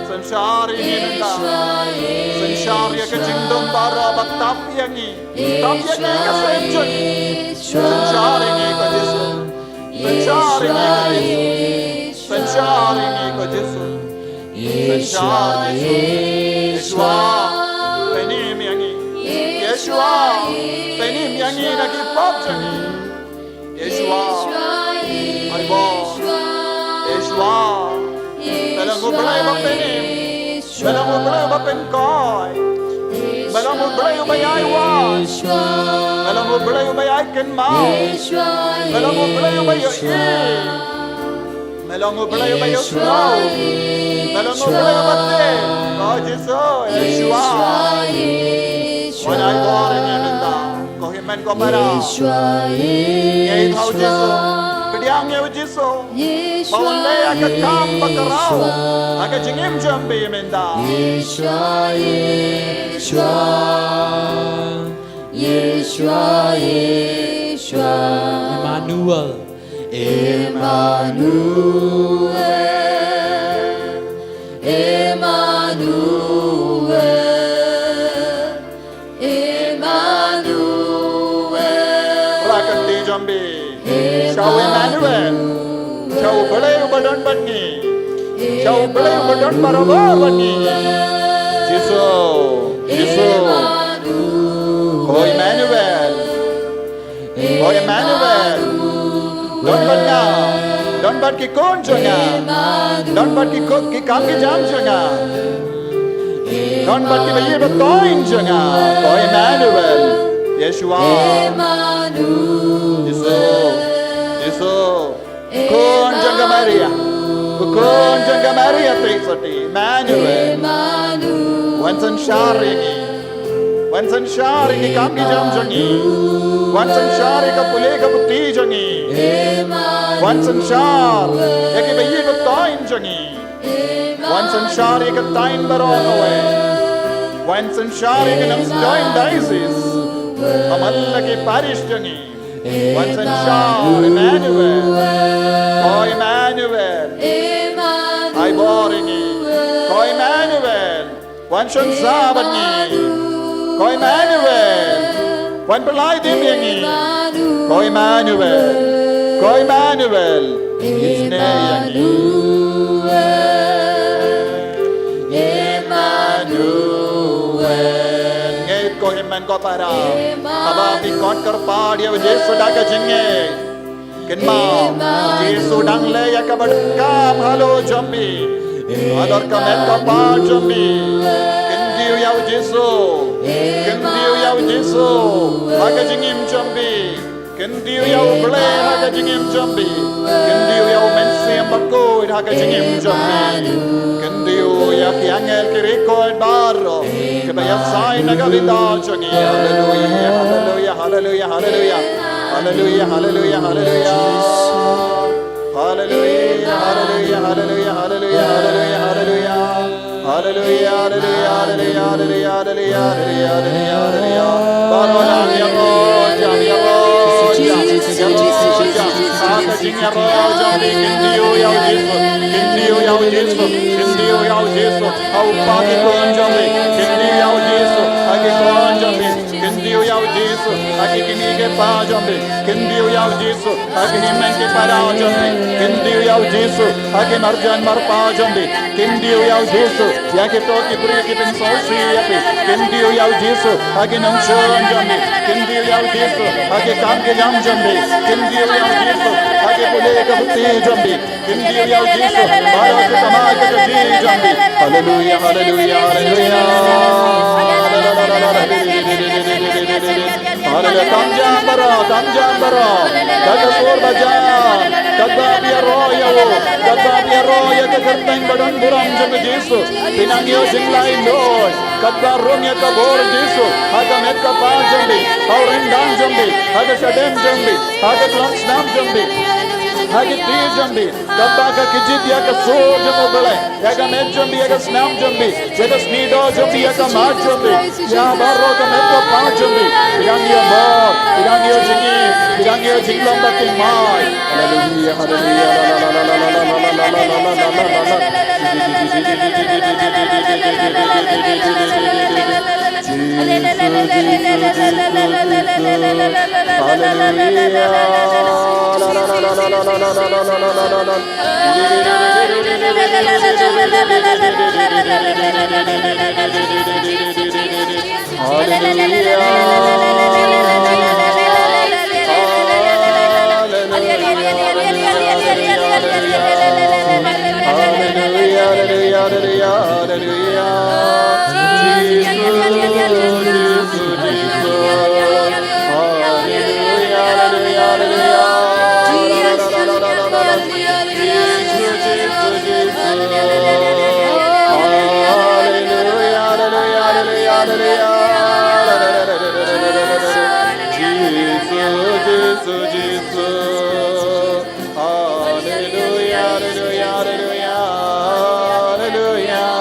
Synshar ïa ngi mynta. Synshar ïa ka jingdum baroh ba tap ïa ngi. Tap ïa ngi ka sem jong ngi. Synshar ïa ngi ko Jisu. Synshar ïa ngi ko Jisu. Synshar ïa ngi ko Jisu. Synshar Jisu. Yeshua. Pynïap ïa ngi. Yeshua. Pynïap ïa ngi na ki pop jong ngi. Yeshua. Ai bor. Yeshua. Me long u Blei ba pynïap. Me long u Blei uba pynkoit. Me long u Blei uba ïai wad. Me long u Blei uba ïai kynmaw. Me long u Blei uba ïohi. Me long u Blei uba ïohsngew. Me long u Blei uba tip. Ko Jisu, Yeshua. Wan ai bor ïa ngi mynta. Ko hynmen ko para. Ngi ai thaw Jisu. Pdiang ïa u Jisu. Ba un leh ïa ka kam ba khraw ha ka jingim jong phi mynta. Yeshua, Yeshua, Yeshua, Yeshua. Emmanuel. Emmanuel, Emmanuel. Emmanuel. Rah ka kti jong phi. Sha u Emmanuel. Sha u Blei uba don bad ngi. Sha U Blei uba don barabor bad ngi. Jisu, Jisu. Ko Emmanuel. Ko Emmanuel. Don bad nga. Don bad ki khun jong nga. Don bad ki khun, ki kam ki jam jong nga. Don bad kiba ïeit ba toiñ jong nga. Ko Emmanuel. Yeshua. Jisu. Jisu. Khun jong ka Maria. Khun jong ka Maria Theisotti. Emmanuel. Wan synshar ïa ngi. Wan synshar ïa ki kam ki jam jong ngi. Wan synshar ïa ka pule ka puthi jong ngi. Wan synshar ïa kiba ïeit ba toiñ jong ngi. Wan synshar ïa ka thaiñ baroh kawei. Wan synshar ïa ka Nongstoiñ diocese. Ka man la ki parish jong ngi. Wan synshar Emmanuel. Ko Emmanuel. Ai bor ïa ngi. Ko Emmanuel. Wan shon sah bad ngi. Ko Emmanuel. Wan pynlait dim ïa ngi. Ko Emmanuel. Ko Emmanuel. Isynei ïa ngi. Emmanuel. Ngeit ko hynmen ko para. Haba phi khot kyrpad ïa u Jisu da ka jingngeit. Kynmaw, u Jisu dang leh ïa kaba donkam halor jong phi. Halor ka met ka phad jong phi. Kyntiew ïa u Jisu. Kyntiew ïa u Jisu. Ha ka jingim jong phi. Kyntiew ïa u Blei ha ka jingim jong phi. Kyntiew ïa u Mynsiem Bakhuid ha ka jingim jong phi. Kyntiew ïa ki angel ki riewkhuid baroh kiba ïasaid na ka bynta jong ngi. Haleluia, haleluia, haleluia, haleluia. Haleluia, haleluia, haleluia. Haleluia, haleluia, haleluia, haleluia, haleluia, haleluia. Haleluia, haleluia, haleluia, haleluia, haleluia, haleluia, haleluia. Baroh nang ïaroh jam, ïaroh jam, ïaroh jam. Ha ka jingïaroh jam phi, kyntiew ïa u Jisu, kyntiew ïa u Jisu, kyntiew ïa u Jisu. Ha u kpa ki khun jong phi, kyntiew ïa u Jisu. Ha ki khun jong phi, kyntiew ïa u Jisu. Ha ki kmie ki kpa jong phi, kyntiew ïa u Jisu. Ha ki hynmen ki para jong phi, kyntiew ïa u Jisu. Ha ki marjan marpa jong phi, kyntiew ïa u Jisu. Ïa kito ki briew ki pynsngewsih ïa phi, kyntiew ïa u Jisu. Ha ki nongshun jong phi, kyntiew ïa u Jisu. Ha ki kam ki jam jong phi, kyntiew ïa u Jisu. Ha ki pule ka puthi jong phi, kyntiew ïa u Jisu. Baroh ki tama ka kajih jong phi. Haleluia, haleluia, haleluia. Haleluia, tam jam baroh, tam jam baroh. Ka ka sur ba jam. Katba phi ïaroh ïa u, katba phi ïaroh ïa ka kyrteng ba don burom jong u Jisu, phin nang ïoh jinglait lut. Katba rung ïa ka bor Jisu ha ka met ka phad jong phi, ha u ryndang jong phi, ha ka shadem jong phi, ha ka tlang snam jong phi, ha ki kti jong phi. Katba ka kjit ïa ka sur jong u Blei, ïa ka met jong phi, ïa ka snam jong phi, ïa ka sniewdoh jong phi, ïa ka mat jong phi. Ïa baroh ka met ka phad jong phi. Phi dang ïoh bor, phi dang ïoh jingim, phi dang ïoh jinglong ba thymmai. Haleluia, haleluia. Hallelujah, hallelujah, hallelujah, hallelujah. Hallelujah.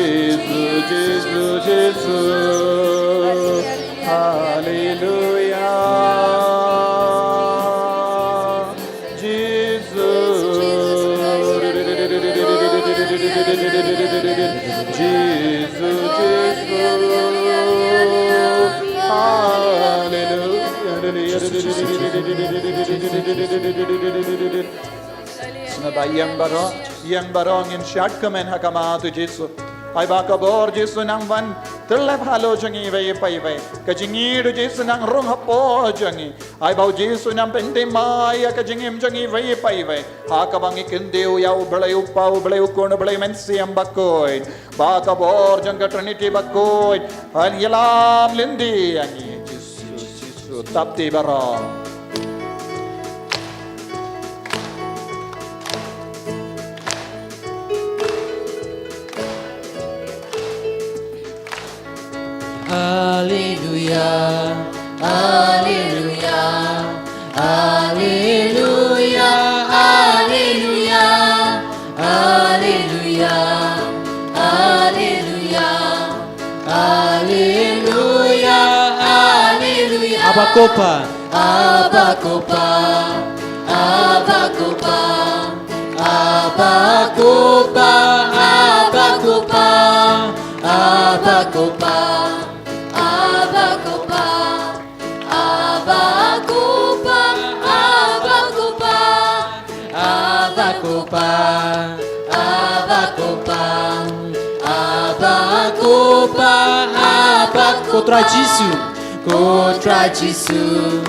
Jesus, Jesus, Jesus. Hallelujah. Jesus. Jesus, Jesus. Hallelujah. Ba ïeng baroh, ïeng baroh ngin shad kmen ha khmat u Jisu. Ai ba ka bor Jisu nang wan tyllep halor jong ngi iwei pa iwei. Ka jingïeit u Jisu nang rung hapoh jong ngi. Ai ba u Jisu nang pynthymmai ïa ka jingim jong ngi iwei pa iwei. Ha kaba ngi kyntiew ïa u Blei u Kpa, u Blei u Khun, u Blei Mynsiem Bakhuid. Ba ka bor jong ka Trinity Bakhuid yn ïalam lynti ïa ngi. Jisu, Jisu, tap ti baroh. Alleluia, alleluia, alleluia, alleluia, alleluia, alleluia, alleluia, alleluia. Abba Ko Pa, Abba Ko Pa, Abba Ko Pa, Abba Ko Pa, Abba Ko Pa, Abba Ko Pa, Abba Ko Pa, Abba Ko Pa, Abba Ko Pa, Abba Ko Pa, Abba Ko Pa, Abba Ko Pa, Abba Ko Pa. Ko Trai Jisu, Ko Trai Jisu,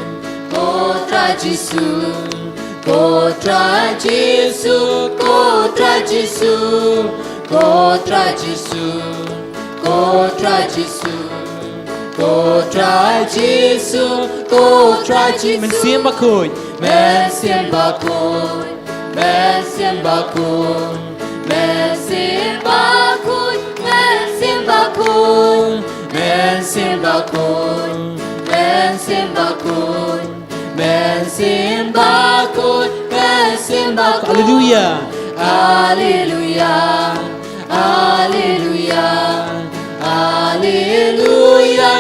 Ko Trai Jisu, Ko Trai Jisu, Ko Trai Jisu, Ko Trai Jisu, Ko Trai Jisu, Ko Trai Jisu, Ko Trai Jisu. Mynsiem Bakhuid, Mynsiem Bakhuid, Mynsiem Bakhuid, Mynsiem Bakhuid, Mynsiem Bakhuid, Mynsiem Bakhuid, Mynsiem Bakhuid, Mynsiem Bakhuid, Mynsiem Bakhuid. Alleluia, alleluia, alleluia, alleluia,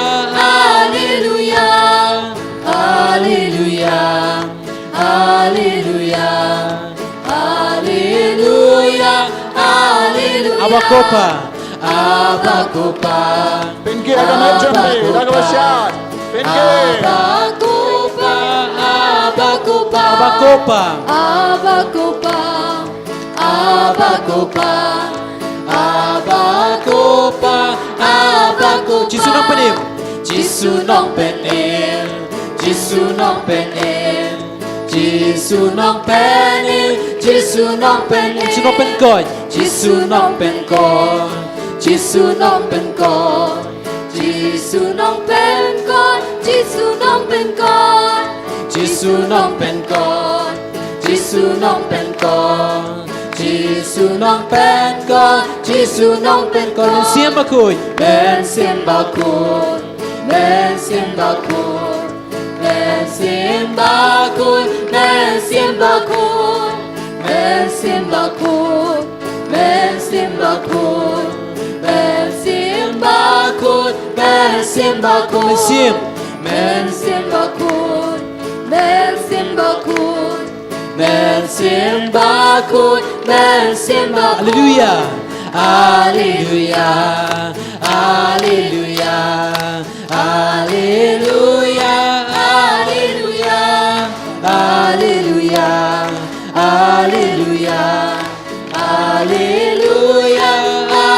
alleluia, alleluia, alleluia, alleluia. Abba Ko Pa, Abba Ko Pa, Pynkhih ha ka met jong me, da kaba shad. Pynkhih. Abba Ko Pa, Abba Ko Pa, Abba Ko Pa, Abba Ko Pa, Abba Ko Pa, Abba Ko Pa, Abba Ko Pa. Jisu Nongpynim, Jisu Nongpynim, Jisu Nongpynim, Jisu Nongpynim, Jisu Nongpynim, Jisu Nongpynkhuid, Jisu Nongpynkhuid, Jisu Nongpynkhuid, Jisu Nongpynkhuid, Jisu Nongpynkhuid, Jisu Nongpynkhuid, Jisu Nongpynkhuid, Jisu Nongpynkhuid, Jisu Nongpynkhuid. Mynsiem Bakhuid, Mynsiem Bakhuid, Mynsiem Bakhuid, Mynsiem Bakhuid, Mynsiem Bakhuid, Mynsiem Bakhuid, Mynsiem Bakhuid, Mynsiem Bakhuid, Mynsiem Bakhuid. Mynsiem. Mynsiem Bakhuid, Mynsiem Bakhuid, Mynsiem Bakhuid, Mynsiem Bakhuid. Alleluia. Alleluia. Alleluia. Alleluia, alleluia, alleluia, alleluia, alleluia,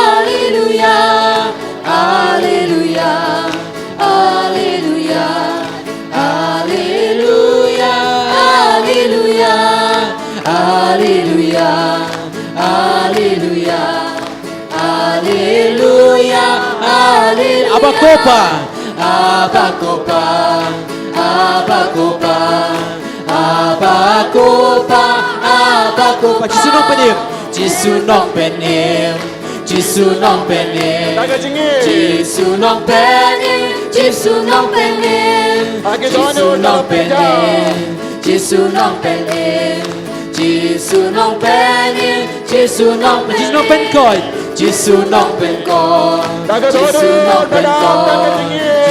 alleluia, alleluia, alleluia, alleluia, alleluia, alleluia, alleluia. Alleluia, alleluia. Abba Ko Pa, Abba Ko Pa, Abba Ko Pa, Abba Ko Pa, Abba Ko Pa. Jisu Nongpynim, Jisu Nongpynim, Jisu Nongpynim, Jisu Nongpynim, Jisu Nongpynim, Jisu Nongpynim, Jisu Nongpynim, Jisu Nongpynim, Jisu Nongpynim. Jisu Nongpynkhuid. Jisu Nongpynkhuid. Jisu Nongpynkhuid.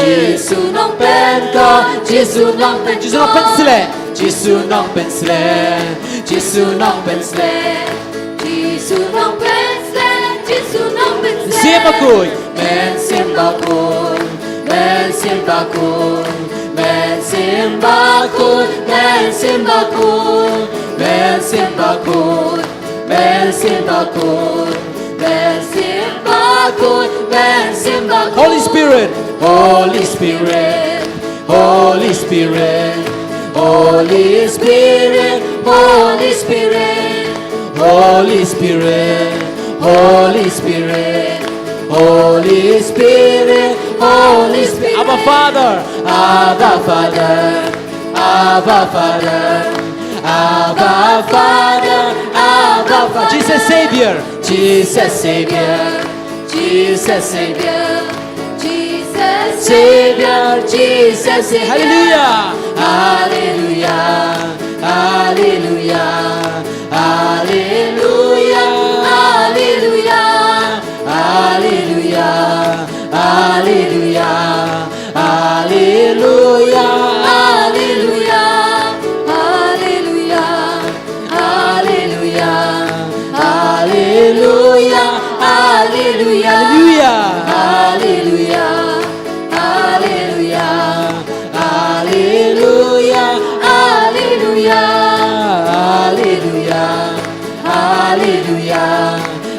Jisu Nongpynkhuid. Jisu Nongpynkhuid. Jisu Nongpynsleh. Jisu Nongpynsleh. Jisu Nongpynsleh. Jisu Nongpynsleh. Jisu Nongpynsleh. Mynsiem Bakhuid. Mynsiem Bakhuid. Mynsiem Bakhuid. Mynsiem Bakhuid. Mynsiem Bakhuid. Simbakun, men simbakun, men simbakun, men simbakun. Holy Spirit. Holy Spirit, Holy Spirit, Holy Spirit, Holy Spirit, Holy Spirit, Holy Spirit, Holy Spirit, Holy Spirit. Abba Father. Abba Father. Abba Father, Abba Father, Abba Father. Jesus Savior. Jesus Savior, Jesus Savior, Jesus Savior, Jesus Savior. Hallelujah. Hallelujah, hallelujah, hallelujah, hallelujah, hallelujah, hallelujah. Hallelujah, hallelujah, hallelujah, hallelujah, hallelujah, hallelujah, hallelujah, hallelujah, hallelujah, hallelujah, hallelujah.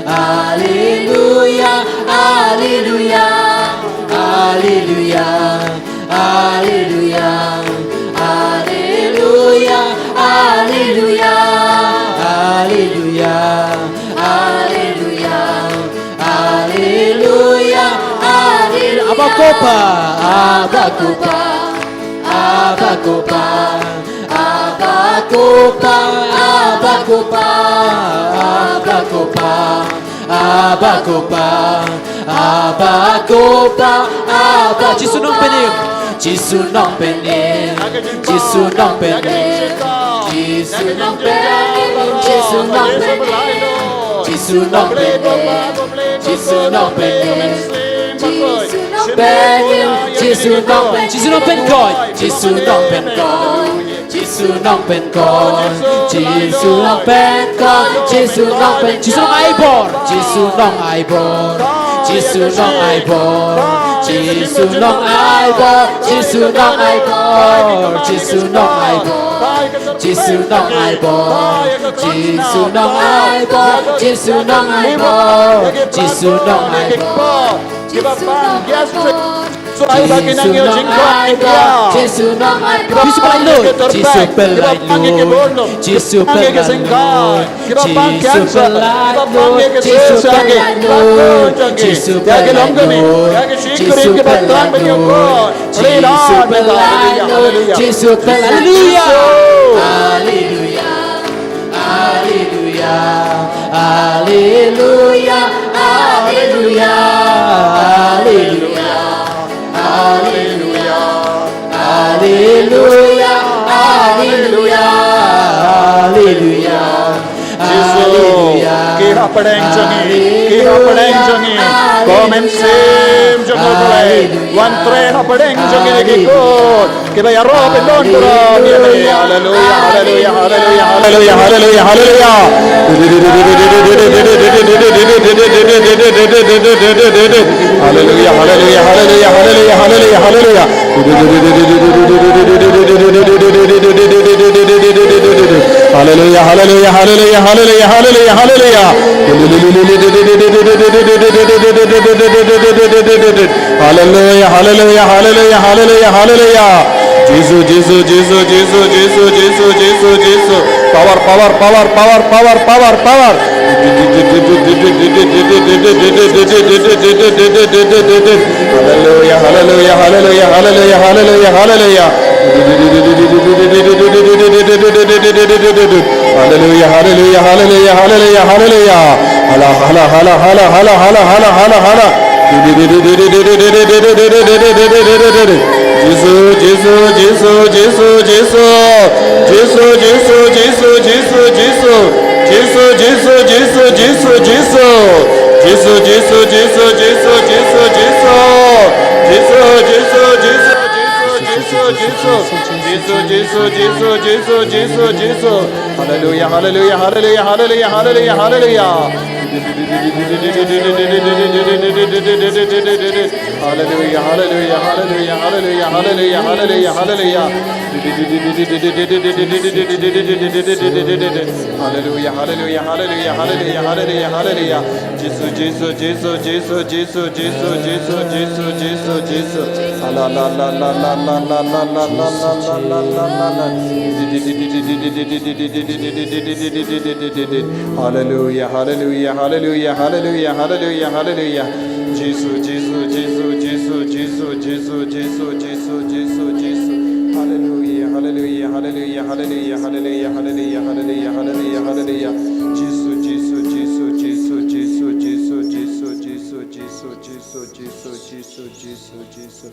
Hallelujah, hallelujah, hallelujah, hallelujah, hallelujah, hallelujah, hallelujah, hallelujah, hallelujah, hallelujah. Abakopa, abakopa, abakopa, abakopa, abakopa, abakopa, abakopa, abakopa, aba-, Jisu Nongpynim, Jisu Nongpynim, Jisu Nongpynim, Jisu Nongpynim, Jisu Nongpynim, Jisu Nongpynim, Jisu Nongpynim, Jisu Nongpynim, Jisu Nongpynim, Jisu Nongpynim, Jisu Nongpynim, Jisu Nongpynkhuid, Jisu Nongpynkhuid, Jisu Nongpynkhuid, Jisu Nongpynkhuid, Jisu Nongaibor, Jisu Nongaibor, Jisu Nongaibor, Jisu Nongaibor, Jisu Nongaibor, Jisu Nongaibor, Jisu Nongaibor, Jisu Nongaibor, Jisu Nongaibor, Jisu Nongaibor. Kiba pang ïa Jisu. Jisu nongaibor, Jisu nongaibor. Jisu pynlait lut, Jisu pynlait lut, Jisu pynlait lut, Jisu pynlait lut, Jisu pynlait lut, Jisu pynlait lut, Jisu pynlait lut, Jisu pynlait lut. Haleluya. Haleluya. Haleluya, haleluya, haleluya, haleluya, haleluya, haleluya, haleluya, haleluya. Jisu, ki hapdeng jong ngi, ki hapdeng jong ngi, ko Mynsiem jong U Blei, wan trei hapdeng jong ngi, ki kut. Kiba ïaroh pynban burom ïa me. Haleluya, haleluya, haleluya, haleluya, haleluya, haleluya. Haleluya, haleluya, haleluya, haleluya, haleluya, haleluya. Haleluya, haleluya, haleluya, haleluya, haleluya, haleluya, haleluya. Haleluya, haleluya, haleluya, haleluya, haleluya, haleluya. Jisu, Jisu, Jisu, Jisu. Power, power, power, power, power, power, power. Haleluya, haleluya, haleluya, haleluya, haleluya, haleluya. Haleluya, haleluya, haleluya, haleluya, haleluya. Hala, hala, hala, hala, hala, hala, hala, hala, hala. Jisu, Jisu, Jisu, Jisu, Jisu. Jisu, Jisu, Jisu, Jisu, Jisu. Jisu, Jisu, Jisu, Jisu, Jisu. Jisu, Jisu, Jisu, Jisu, Jisu, Jisu. Jisu, Jisu, Jisu, Jisu, Jisu, Jisu. Jisu, Jisu, Jisu, Jisu, Jisu, Jisu. Haleluya, haleluya, haleluya, haleluya, haleluya, haleluya. Haleluya, haleluya, haleluya, haleluya, haleluya, haleluya, haleluya, haleluya. Hallelujah, hallelujah, hallelujah, hallelujah, hallelujah, hallelujah. Jisu, Jisu, Jisu, Jisu, Jisu, Jisu, Jisu, Jisu, Jisu. Ala, la, la, la, la, la, la, la, la, la, la, la, la, la, la. Hallelujah, hallelujah, hallelujah, hallelujah, hallelujah, hallelujah. Jisu, Jisu, Jisu, Jisu, Jisu, Jisu, Jisu, Jisu, Jisu, Jisu. Hallelujah, hallelujah, hallelujah, hallelujah, hallelujah, hallelujah, hallelujah, hallelujah, hallelujah. Jisu, Jisu, Jisu, Jisu, Jisu, Jisu, Jisu, Jisu, Jisu, Jisu, Jisu, Jisu, Jisu.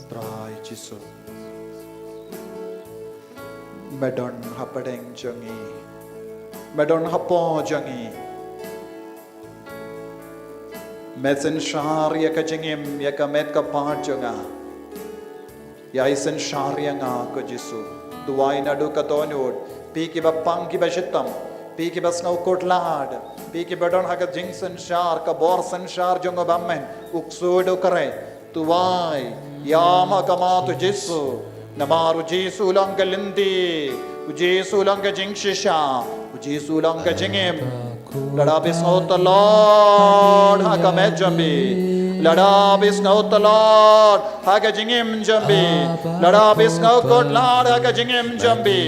Trai Jisu. Me don hapdeng jong ngi. Me don hapoh jong ngi. Me synshar ïa ka jingim, ïa ka met ka phad jong nga. Ïai synshar ïa nga ko Jisu. Duwai naduh ka dohnud. Phi kiba pang kiba shitom. Phi kiba sngewkhuslai. Phi kiba don ha ka jingsynshar, ka bor synshar jong u bymman. U ksuid u khreh. Duwai ïa ma ka mat u Jisu. Namar u Jisu u long ka lynti. U Jisu u long ka jingshisha. U Jisu u long ka jingim. Lada phi sngewtyllun ha ka met jong phi. Lada phi sngewtyllun ha ka jingim jong phi. Lada phi sngewkhuslai ha ka jingim jong phi.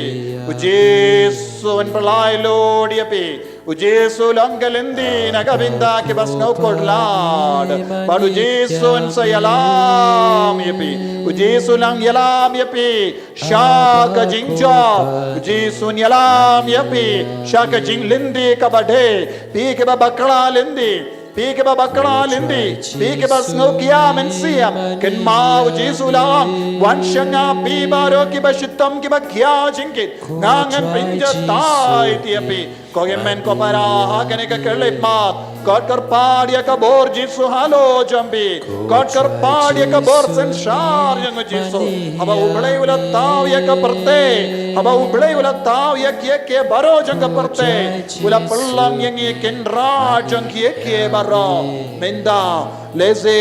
U Jisu un pynlait lut ïa phi. U Jisu u long ka lynti na ka bynta kiba sngewkhuslai. Bad u Jisu un sa ïalam ïa phi. U Jisu u nang ïalam ïa phi sha ka jingjop. U Jisu un ïalam ïa phi sha ka jinglynti kaba dei. Phi kiba bakla lynti. Phi kiba bakla lynti, phi kiba sngewkhia mynsiem, kynmaw u Jisu u la ong, wan sha nga phi baroh kiba shitom kiba khia jingkit, nga ngan pynjatai ïa phi. Ko hynmen ko para ha kane ka khyllipmat, kot kyrpad ïa ka bor Jisu halor jong phi, kot kyrpad ïa ka bor synshar jong u Jisu. Haba u Blei u la thaw ïa ka pyrthei, haba u Blei u la thaw ïa kiei kiei baroh jong ka pyrthei, u la pynlong ïa ngi kynrad jong kiei kiei baroh. Mynta lehse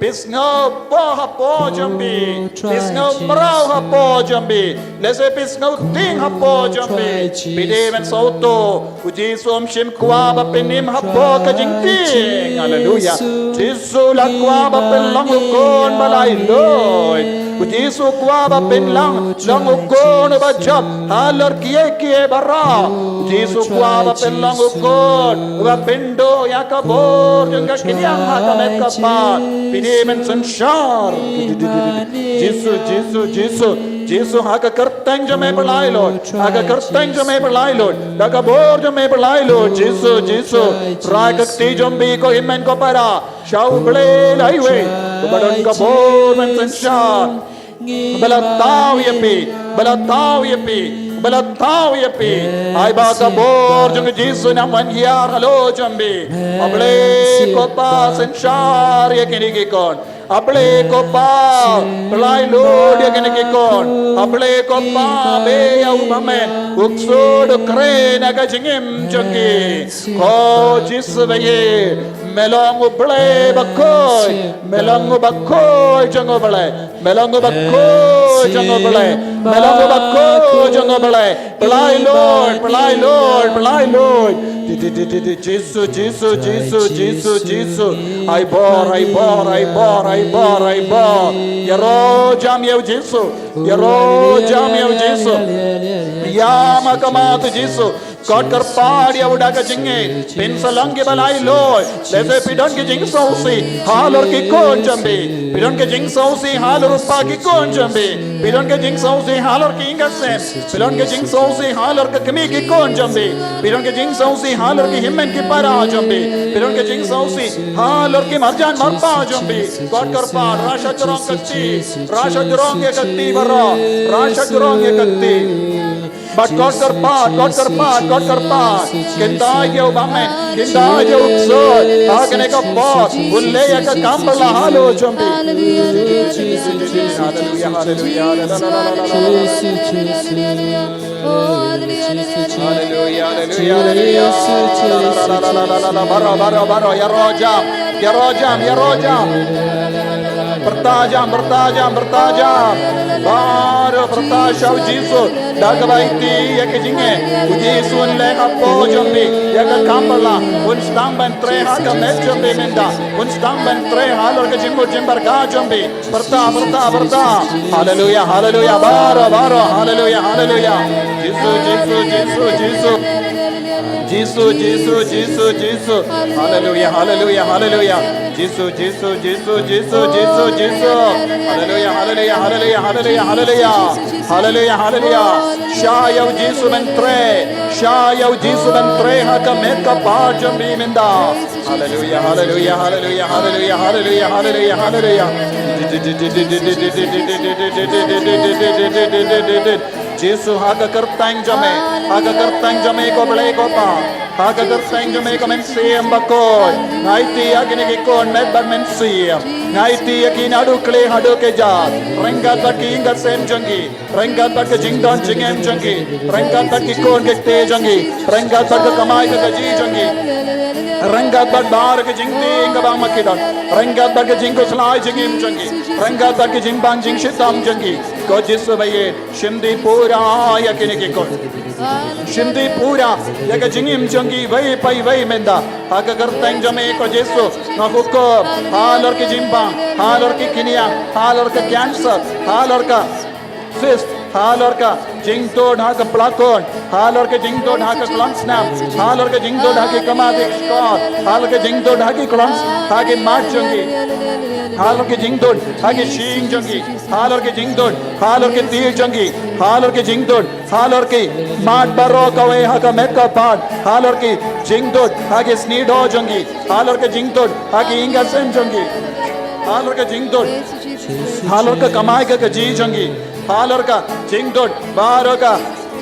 phi sngewbha hapoh jong phi, phi sngewmraw hapoh jong phi, lehse phi sngewtieng hapoh jong phi. Phi dei ban sngewthuh, u Jisu um shym kwah ba phin im hapoh ka jingtieng. Haleluya. Jisu u la kwah ba phin long u khun ba laitluid. U Jisu u kwah ba phin long, long u khun uba jop halor kiei kiei baroh. U Jisu u kwah ba phin long u khun uba pynduh ïa ka bor jong ka khñiang ha ka met ka phad. Phi dei ban synshar. Jisu, Jisu, Jisu, Jisu, ha ka kyrteng jong me pynlait lut, ha ka kyrteng jong me pynlait lut, da ka bor jong me pynlait lut. Jisu, Jisu, rai ka kti jong phi ko hynmen ko para sha u Blei laiwei, uba don ka bor ban synshar. Ba la thaw ïa phi, ba la thaw ïa phi, ba la thaw ïa phi. Ai ba ka bor jong u Jisu nang wan hiar halor jong phi. A Blei ko Pa, synshar ïa kine ki khun. A Blei ko Pa, pynlait lut ïa kine ki khun. A Blei ko Pa, be ïa u bymman, u ksuid u khreh na ka jingim jong ki. Ko Jisu ba ïeit, me long u Blei bakhuid, me long u bakhuid jong u Blei. Me long u bakhuid jong u Blei. Me long u bakhuid jong u Blei. Pynlait lut, pynlait lut, pynlait lut. Di, di, di, di, di, Jisu, Jisu, Jisu, Jisu, Jisu. Ai bor, ai bor, ai bor, ai bor, ai bor. Ïaroh jam ïa u Jisu. Ïaroh jam ïa u Jisu. Ïam ha ka mat u Jisu. Kot kyrpad ïa u da ka jingngeit. Phin sa long kiba laitluid. Lehse phi don ki jingsngewsih halor ki khun jong phi. Phi don ki jingsngewsih halor u pa ki khun jong phi. Phi don ki jingsngewsih halor ki ïing ki sem. Phi don ki jingsngewsih halor ka kmie ki khun jong phi. Phi don ki jingsngewsih halor ki hynmen ki para jong phi. Phi don ki jingsngewsih halor ki marjan marpa jong phi. Kot kyrpad, rai shajrong ka kti. Rai shajrong ïa ka kti baroh. Rai shajrong ïa ka kti. Bad kot kyrpad, kot kyrpad, kot kyrpad. Kyntait ïa u bymman, kyntait ïa u ksuid. Ha kane ka por, un leh ïa ka kam ba la halor jong phi. Haleluya, haleluya, haleluya. Haleluya, haleluya, haleluya. Baroh, baroh, baroh. Ïaroh jam, ïaroh jam, ïaroh jam. Pyrta jam, pyrta jam, pyrta jam. Baroh pyrta sha u Jisu. Da kaba aiti ïa ka jingeh, u Jisu un leh hapoh jong phi. Ïa ka kam ba la, un sdang ban trei ha ka met jong phi mynta. Un sdang ban trei halor ka jingmut jingbaraka jong phi. Pyrta, pyrta, pyrta. Haleluya, haleluya, baroh, baroh. Haleluya, haleluya. Jisu, Jisu, Jisu, Jisu. Jisu, Jisu, Jisu, Jisu. Haleluya, haleluya, haleluya. Jisu, Jisu, Jisu, Jisu, Jisu, Jisu. Haleluya, haleluya, haleluya, haleluya, haleluya. Haleluya, haleluya. Shah ïa u Jisu ban trei. Shah ïa u Jisu ban trei ha ka met ka par jong phi mynta. Haleluya, haleluya, haleluya, haleluya, haleluya, haleluya, haleluya. Jisu, ha ka kyrteng jong me, ha ka kyrteng jong me ko Blei ko Pa, ha ka kyrteng jong me ko Mynsiem Bakhuid, nga aiti ïa kine ki khun met bad mynsiem, nga aiti ïa ki naduh khlieh haduh kjat, ryngkat bad ki ïing ki sem jong ki, ryngkat bad ka jingdon jingem jong ki, ryngkat bad ki khun ki kti jong ki, ryngkat bad ka kamai ka kajih jong ki, ryngkat bad baroh ka jingtieng kaba ma ki don, ryngkat bad ka jingkhuslai jingim jong ki, ryngkat bad ka jingbang jingshitom jong ki. Ko Jisu ba ïeit, shim dih pura ïa kine ki khun. Shim dih pura ïa ka jingim jong ki iwei pa iwei mynta. Ha ka kyrteng jong me ko Jisu, nga hukum halor ki jingbang, halor ki kynïang, halor ka cancer, halor ka cyst, halor ka jingdud ha ka plakon, halor ka jingdud ha ka klongsnam, halor ka jingdud ha ki kmat ki shkor, halor ka jingdud ha ki klong, ha ki mat jong ki, halor ka jingdud ha ki shyieng jong ki, halor ka jingdud halor ki tiar jong ki, halor ka jingdud halor ki mat baroh kawei ha ka met ka par, halor ka jingdud ha ki sniewdoh jong ki, halor ka jingdud ha ki ïing ki sem jong ki, halor ka jingdud halor ka kamai ka kajih jong ki, halor ka jingdud baroh ka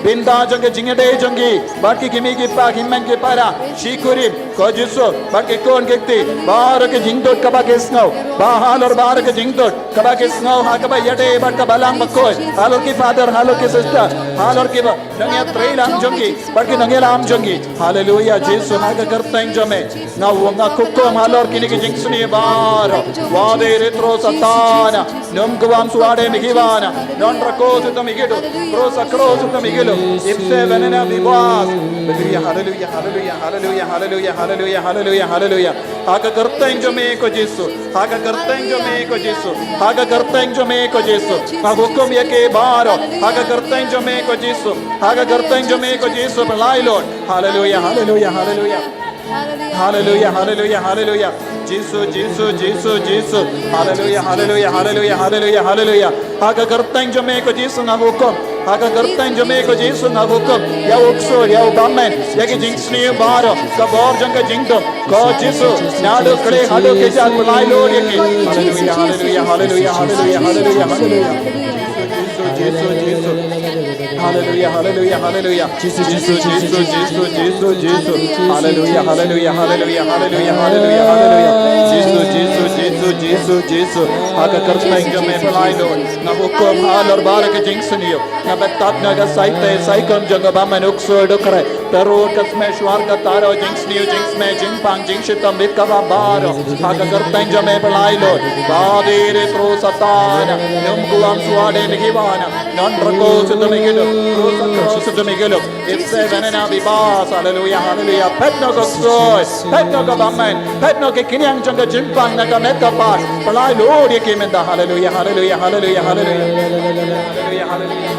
bynta jong ka jingïadei jong ki bad ki kmie ki kpa, ki hynmen ki para, shi kurim, ko Jisu, bad ki khun ki kti, baroh ka jingdud kaba ki sngew, ba halor baroh ka jingdud kaba ki sngew ha kaba ïadei bad ka Balang Bakhuid, halor ki father, halor ki sister, halor ki ba nongïatreilang jong ki bad ki nongïalam jong ki. Haleluya, Jisu, ha ka kyrteng jong me nga, nga hukum halor kine ki jingsniew baroh. Wad ïa u Satan, nym kwah shuwa de me ki wan, non rakos ito me ki duk, cross, cross ito me ki luk, ipse venena bibas. Haleluya, haleluya, haleluya, haleluya. Ha ka kyrteng jong me ko Jisu. Ha ka kyrteng jong me ko Jisu. Ha ka kyrteng jong me ko Jisu. Nga hukum ïa ki baroh. Ha ka kyrteng jong me ko Jisu. Ha ka kyrteng jong me ko Jisu. Blai Lord. Haleluya, haleluya, haleluya. Haleluya, haleluya, haleluya. Jisu, Jisu, Jisu, Jisu. Haleluya, haleluya, haleluya, haleluya, haleluya. Ha ka kyrteng jong me ko Jisu nga hukum. Ha ka kyrteng jong me ko Jisu nga hukum. Ïa u ksuid, ïa u bymman, ïa ki jingsniew baroh, ka bor jong ka jingdum. Ko Jisu, naduh khlieh haduh kjat, blai lut ïa ki. Haleluya, haleluya, haleluya, haleluya, haleluya, haleluya. Jisu, Jisu, Jisu. Haleluya, haleluya, haleluya. Jisu, Jisu, Jisu, Jisu, Jisu, Jisu. Haleluya, haleluya, haleluya, haleluya, haleluya, haleluya. Jisu, Jisu, Jisu, Jisu, Jisu. Ha ka kyrteng jong me blai lut. Nga hukum halor baroh ka jingsniew. Nga batai na ka saite saikum jong ka bymman, u ksuid u khreh. Te ruh ka symbai shuwa ka taro jingsniew jingsmai jingpang jingshitom bad kaba baroh. Ha ka kyrteng jong me blai lut. Ba dei ruh Satan, nym kwah shuwa de me ki wan. Non rakos ito me ki luk, cross, cross ito me ki luk. Ipse venena bibas. Haleluya, haleluya. Peit noh ka ksuid, peit noh ka bymman, peit noh ki kynïang jong ka jingpang na ka met ka par. Blai lut ïa ki mynta. Haleluya, haleluya, haleluya, haleluya. Haleluya, haleluya.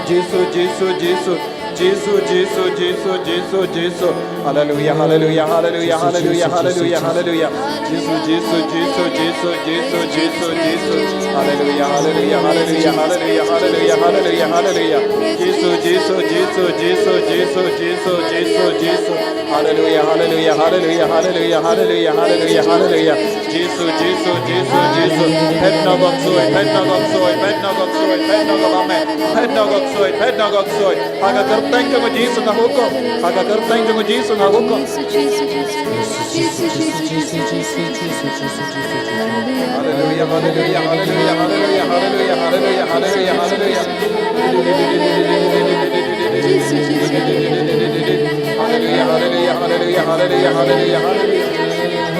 Jisu, Jisu, Jisu. Jisu, Jisu, Jisu, Jisu, Jisu. Haleluya, haleluya, haleluya, haleluya, haleluya, haleluya. Jisu, Jisu, Jisu, Jisu, Jisu, Jisu. Haleluya, haleluya, haleluya, haleluya, haleluya, haleluya, haleluya. Jisu, Jisu, Jisu, Jisu, Jisu, Jisu, Jisu. Haleluya, haleluya, haleluya, haleluya, haleluya, haleluya, haleluya. Jisu, Jisu, Jisu, Jisu. Peit noh ka ksuid, peit noh ka ksuid, peit noh ka ksuid, peit noh ka bymman. Peit noh ka ksuid, peit noh ka ksuid. Ha ka kyrteng jong u Jisu nga hukum. Ha ka kyrteng jong u Jisu nga hukum. Haleluya, haleluya, haleluya, haleluya, haleluya, haleluya, haleluya. Haleluya, haleluya, haleluya, haleluya, haleluya, haleluya.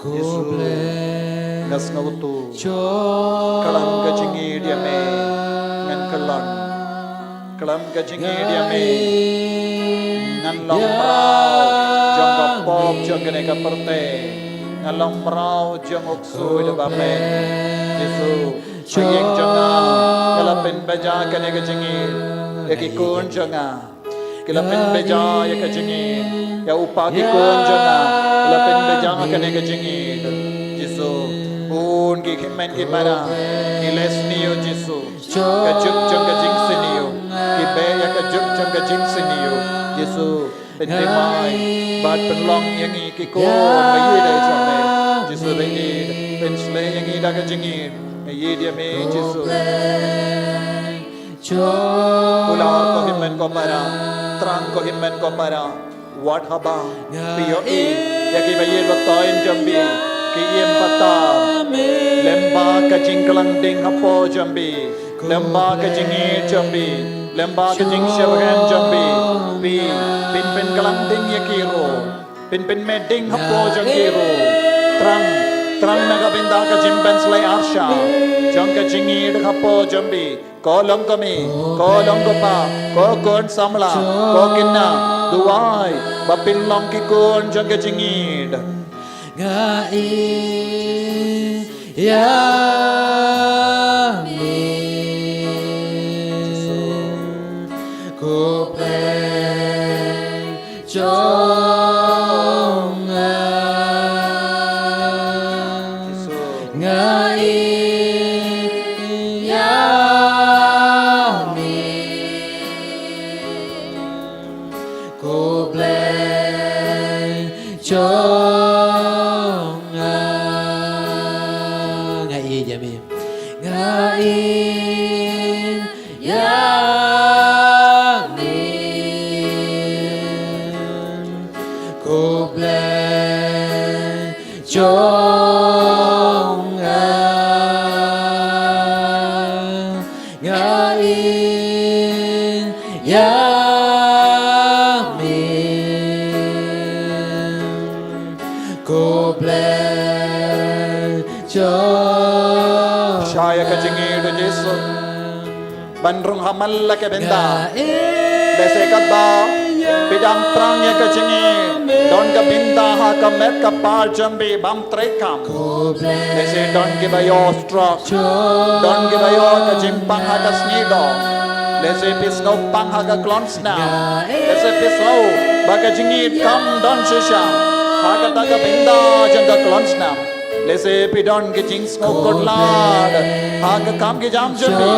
Jisu, nga sngewthuh, khlem ka jingïeit ïa me ngan kyllon. Khlem ka jingïeit ïa me ngan long mraw jong ka pop jong kane ka pyrthei. Ngan long mraw jong u ksuid ba me. Jisu, ha ïing jong nga, nga la pynbeja kane ka jingïeit ïa ki khun jong nga. Ki la pynbeja ïa ka jingïeit ïa u pa ki khun jong nga. Ki la pynbeja ïa kane ka jingïeit. Jisu, bun ki hynmen ki para ki leh sniew, Jisu. Ka juk jong ka jingsniew, ki beh ïa ka juk jong ka jingsniew. Jisu, pynthymmai bad pynlong ïa ngi ki khun ba ïeit da jong me. Jisu, ba ïeit, pynshlei ïa ngi da ka jingïeit. Ïeit ïa me, Jisu. Kular ko hynmen ko para, thrang ko hynmen ko para. Wat haba phi ïohi ïa ki ba ïeit ba thoiñ jong phi, ki im patar. Lem bad ka jingkhlaiñ ding hapoh jong phi, lem bad ka jingïeit jong phi, lem bad ka jingshitrhem jong phi. Phi, phin pynkhlaiñ ding ïa ki ruh, phin pynmih ding hapoh jong ki ruh. Thrang, thrang na ka bynta ka jingpynshlei arsha jong ka jingïeit hapoh jong phi. Ko long kmie, ko long kpa, ko khun samla, ko khynnah, duwai ba phin long ki khun jong ka jingïeit. Nga ïeit ïa me, ko Blei jong nga. Nga ïeit Nga ïeit ïa me, khublei jong nga. Nga ïeit ïa me, khublei jong. Shah ïa ka jingïeit, U Jisu, ban rung ha man la ka bynta. Lehse katba phi dang thrang ïa ka jingïeit, don ka bynta ha ka met ka par jong phi bym treikam. Lehse don kiba ïoh stroke, don kiba ïoh ka jingpang ha ka sngi doh. Lehse phi sngewpang ha ka klon snam. Lehse phi sngew ba ka jingïeit kam don shisha ha kata ka bynta jong ka klon snam. Lehse phi don ka jingsngewkhuslai ha ka kam ka jam jong phi.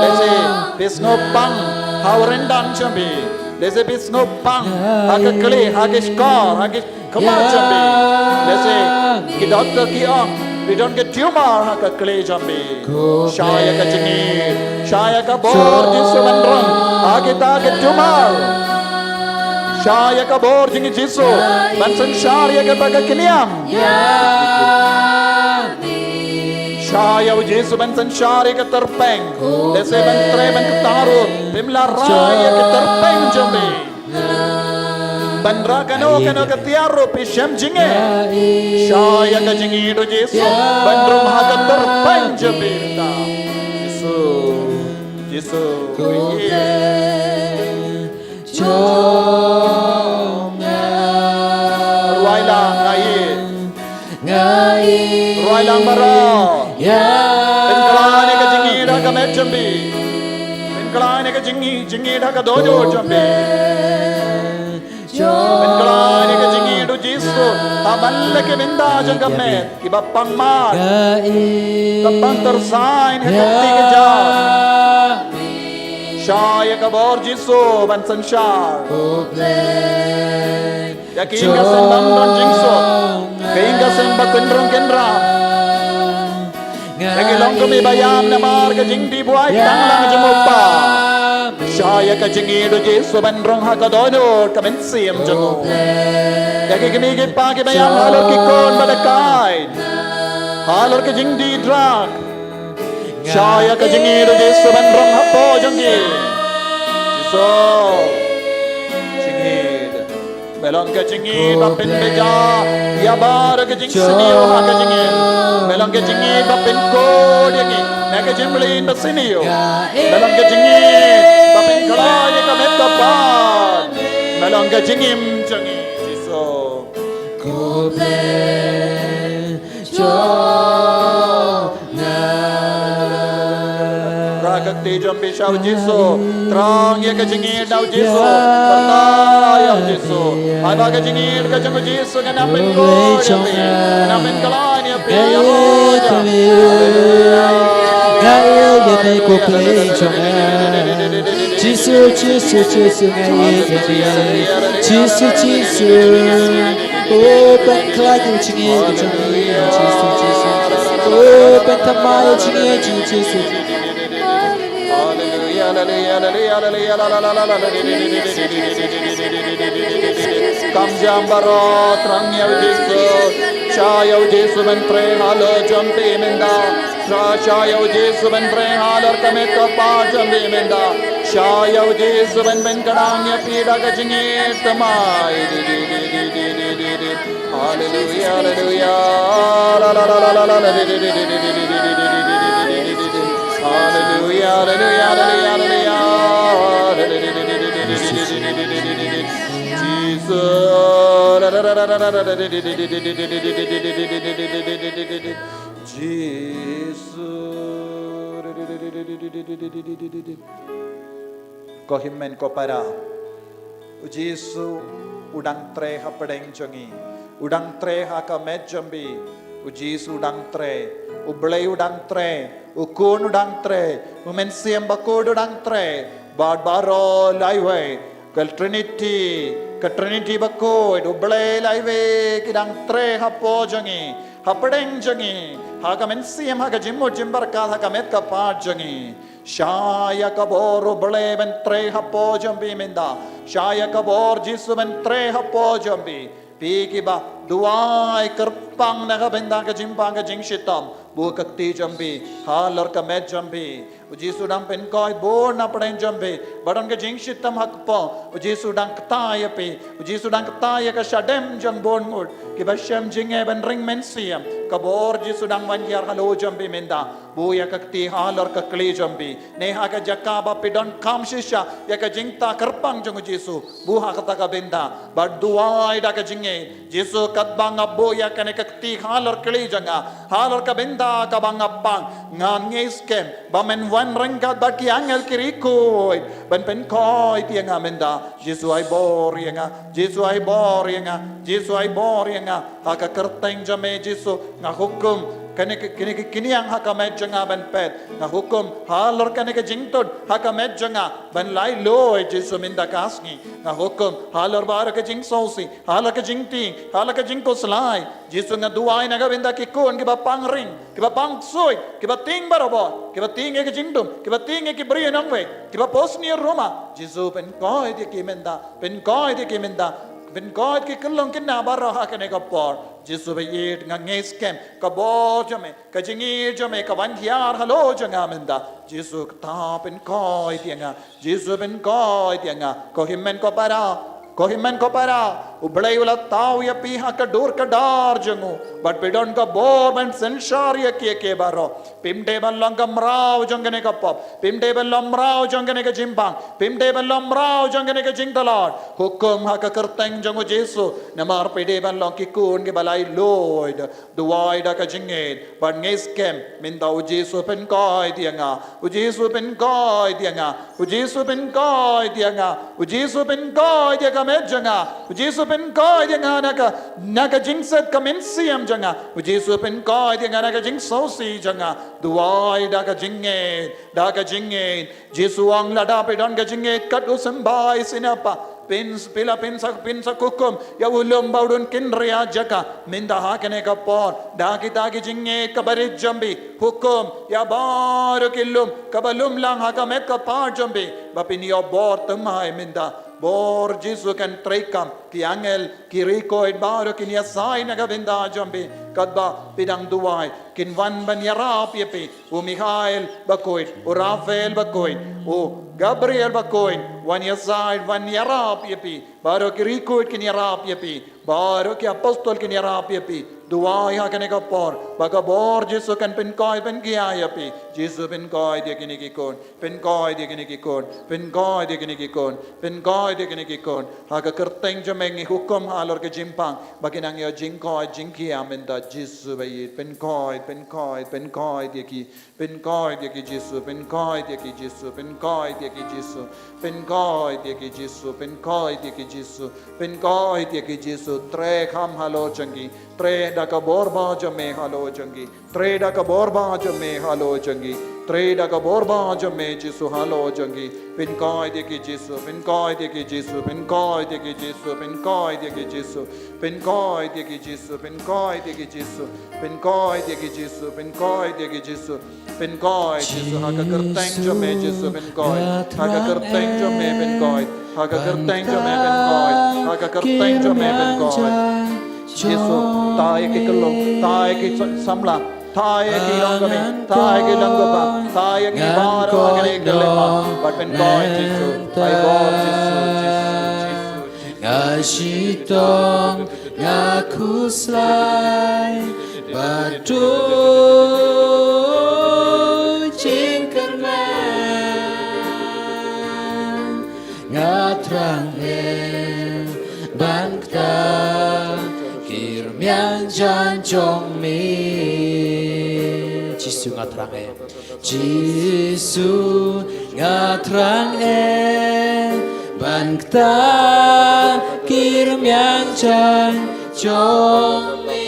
Lehse phi sngewpang ha u ryndang jong phi. Lehse phi sngewpang ha ka kli, ha ka shkor, ha ka khmat jong phi. Lehse ki doktor ki ong phi don ka tumor ha ka kli jong phi. Shah ïa ka jingïeit, shah ïa ka bor Jisu ban rung ha kita ki tumor. Shah ïa ka bor jong U Jisu ban synshar ïa kata ka kynïang. Shah ïa U Jisu ban synshar ïa ka tyrpeng. Lehse ban trei ban ktah ruh phim lah rai ïa ka tyrpeng jong phi. Ban rah kano kano ka tiar ruh phi shem jingeh. Shah ïa ka jingïeit, U Jisu, ban rung ha ka tyrpeng jong phi mynta. Jisu, Jisu, jong nga. Rwai lang, nga ïeit. Nga ïeit. Rwai lang baroh. Pynkylla ïa ka jingïeit ha ka met jong phi. Pynkylla ïa ka jingïeit, jingïeit ha ka dohnud jong phi. Pynkylla ïa ka jingïeit, U Jisu, ha man la ka bynta jong ka met. Kiba pang mat, kiba pang tyrsaiñ ha ka kti ka jam. Shah ïa ka bor Jisu ban synshar ïa ki ïing ki sem bym don jingsuk, ki ïing ki sem ba kynrung kynram, ïa ki longkmie ba ïam namar ka jingdih buaid tang lang jong u kpa. Shah ïa ka jingïeit, U Jisu, ban rung ha ka dohnud ka mynsiem jong u. Ïa ki kmie ki kpa kiba ïam halor ki khun ba da kai, halor ka jingdih drug. Shah ïa ka jingïeit, U Jisu, ban rung hapoh jong ki. Jisu, jingïeit. Me long ka jingïeit ba pynbeit ïa baroh ka jingsniew ha ka jingim. Me long ka jingïeit ba pynkhuid ïa ngi na ka jingmlien ba sniew. Me long ka jingïeit ba pynkylla ïa ka met ka pan. Me long ka jingim jong ngi, Jisu. Khublei jong nga. Rah ka kti jong phi sha u Jisu. Thrang ïa ka jingïeit na u Jisu. Pyrta ïa u Jisu. Haba ka jingïeit ka jong u Jisu kan nang pynkhuid ïa phi, kan nang pynkylla ïa phi. Haleluya. Nga ïeit ïa me, khublei jong nga. Jisu, Jisu, Jisu, nga ïeit ïa me. Jisu, Jisu. Oh, pynkhlaiñ ïa u jingïeit ka jong me, Jisu, Jisu. Oh, pynthymmai ïa u jingïeit jong me, Jisu. Haleluya, haleluya, haleluya, haleluya, la, la, la, la, la, la, la. Kam jam baroh, thrang ïa u Jisu. Shah ïa u Jisu ban trei halor jong phi mynta. Shah, shah ïa u Jisu ban trei halor ka met ka pa jong phi mynta. Shah ïa u Jisu ban, ban pynkynang ïa phi da ka jingïeit thymmai. Haleluya, haleluya. La, la, la, la, la, la, la. Haleluya, haleluya, haleluya, haleluya. Jisu. La, la, la, la, la, la, la. Jisu. Ko hynmen ko para, u Jisu u dang trei hapdeng jong ngi, u dang trei ha ka met jong phi. U Jisu u dang trei, u Blei u dang trei, u Khun u dang trei, u Mynsiem Bakhuid u dang trei. Bad baroh laiwei, ka Trinity, ka Trinity Bakhuid, u Blei laiwei ki dang trei hapoh jong ngi. hapdeng jong ngi, ha ka mynsiem, ha ka jingmut jingpyrkhat, ha ka met ka phad jong ngi. Shah ïa ka bor U Blei ban trei hapoh jong phi mynta. Shah ïa ka bor Jisu ban trei hapoh jong phi. Phi kiba duwai kyrpang na ka bynta ka jingpang ka jingshitom, buh ka kti jong phi halor ka met jong phi. U Jisu dang pynkoit bun na pdeng jong phi ba don ka jingshitom ha kpoh. U Jisu dang kta ïa phi. U Jisu dang kta ïa ka shadem jong bun ngut kiba shem jingeh ban ring mynsiem. Ka bor Jisu dang wan hiar halor jong phi mynta. Buh ïa ka kti halor ka kli jong phi. Ne ha ka jaka ba phi donkam shisha ïa ka jingkta kyrpang jong U Jisu, buh ha kata ka bynta bad duwai da ka jingngeit. Jisu, katba nga buh ïa kane ka kti halor kli jong nga, halor ka bynta kaba nga pang, ngan ngeit skhem ba men wan ryngkat bad ki angel ki riewkhuid ban pynkoit ïa nga mynta. Jisu, ai bor ïa nga. Jisu, ai bor ïa nga. Jisu, ai bor ïa nga. Ha ka kyrteng jong me Jisu, nga hukum kane ka, kine ki kynnoh ha ka met jong nga ban phet. Nga hukum halor kane ka jingtud ha ka met jong nga ban laitluid Jisu mynta ka sngi. Nga hukum halor baroh ka jingsngewsih, halor ka jingtieng, halor ka jingkhuslai. Jisu, nga duwai na ka bynta ki khun kiba pang ring, kiba pang ksuid, kiba tieng barabor, kiba tieng ïa ka jingdum, kiba tieng ïa ki briew nongwei, kiba pos ni ruma. Jisu, pynkoit ïa ki mynta, pynkoit ïa ki mynta, pynkoit ki khyllung khynnah baroh ha kane ka por. Jisu baieit, nga ngeit skhem ka bor jong me, ka jingïeit jong me ka wan hiar halor jong nga mynta. Jisu, kata pynkoit ïa nga. Jisu, pynkoit ïa nga. Ko hynmen ko para, ko hynmen ko para, U Blei u la thaw ïa phi ha ka dur ka dar jong u bad phi don ka bor ban synshar ïa kiei kiei baroh. Phim dei ban long ka mraw jong kane ka pop. Phim dei ban long mraw jong kane ka jingpang. Phim dei ban long mraw jong kane ka jingtlot. Hukum ha ka kyrteng jong U Jisu, namar phi dei ban long ki khun kiba laitluid. Duwai da ka jingngeit bad ngeit skhem mynta. U Jisu, pynkoit ïa nga. U Jisu, pynkoit ïa nga. U Jisu, pynkoit ïa nga. U Jisu, pynkoit ïa ka met jong nga. U Jisu, pynkoit ïa nga na ka, na ka jingset ka mynsiem jong nga. U Jisu, pynkoit ïa nga na ka jingsngewsih jong nga. Duwai da ka jingngeit, da ka jingngeit. Jisu u ong, lada phi don ka jingngeit kat u symbai sniap, phin, phi la phin sa, phin sa hukum ïa u lum ba u don khyndiat jaka. Mynta ha kane ka por, da kita ki jingngeit kaba rit jong phi, hukum ïa baroh ki lum kaba lum lang ha ka met ka phad jong phi, ba phin ïoh bor thymmai mynta. Bor Jisu kan treikam, ki angel ki riewkhuid baroh kin ïasaid na ka bynta jong phi. Katba phi dang duwai, kin wan ban ïarap ïa phi. U Mikhael bakhuid, u Raphael bakhuid, u Gabriel bakhuid, wan ïasaid, wan ïarap ïa phi. Baroh ki riewkhuid kin ïarap ïa phi. Baroh ki apostol kin ïarap ïa phi. Duwai ha kane ka por ba ka bor Jisu kan pynkoit pynkhia ïa phi. Jisu, pynkoit ïa kine ki khun. Pynkoit ïa kine ki khun. Pynkoit ïa kine ki khun. Pynkoit ïa kine ki khun. Ha ka kyrteng jong me ngi hukum halor ka jingpang ba kin nang ïoh jingkoit jingkhia mynta, Jisu baieit. Pynkoit, pynkoit, pynkoit ïa ki. Pynkoit ïa ki Jisu, pynkoit ïa ki Jisu, pynkoit ïa ki Jisu, pynkoit ïa ki Jisu, pynkoit ïa ki Jisu, pynkoit ïa ki Jisu, trei kham halor jong ki, trei da ka bor ba jong me halor jong ki, trei da ka bor ba jong me halor jong ki, trei da ka bor ba jong me Jisu halor jong ki, pynkoit ïa ki Jisu, pynkoit ïa ki Jisu, pynkoit ïa ki Jisu, pynkoit ïa ki Jisu, pynkoit ïa ki Jisu, pynkoit ïa ki Jisu, pynkoit ïa ki Jisu, pynkoit ïa ki Jisu, pynkoit Jisu, ha ka kyrteng jong me Jisu pynkoit, ha ka kyrteng jong me pynkoit, ha ka kyrteng jong me pynkoit, ha ka kyrteng jong me pynkoit. Jisu, tai ïa ki khyllung, tai ïa ki samla, tai ïa ki long kmie, tai ïa ki long kpa, tai ïa ngi baroh ha kane ka lynti, bad pynkoit Jisu, ai bor Jisu, Jisu, Jisu. Nga shitom, nga khuslai bad tu jingkyrmen. Nga thrang eh ban kta ki rmiang jaiñ jong me. Jisu, nga thrang eh. Jisu, nga thrang eh ban kta ki rmiang jaiñ jong me.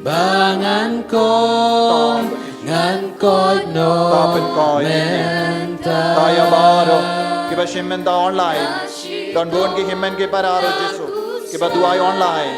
Ba ngan koit, ngan koit noh mynta. Ta ïa baroh kiba shim mynta online. Don bun ki hynmen ki para ruh Jisu kiba duwai online.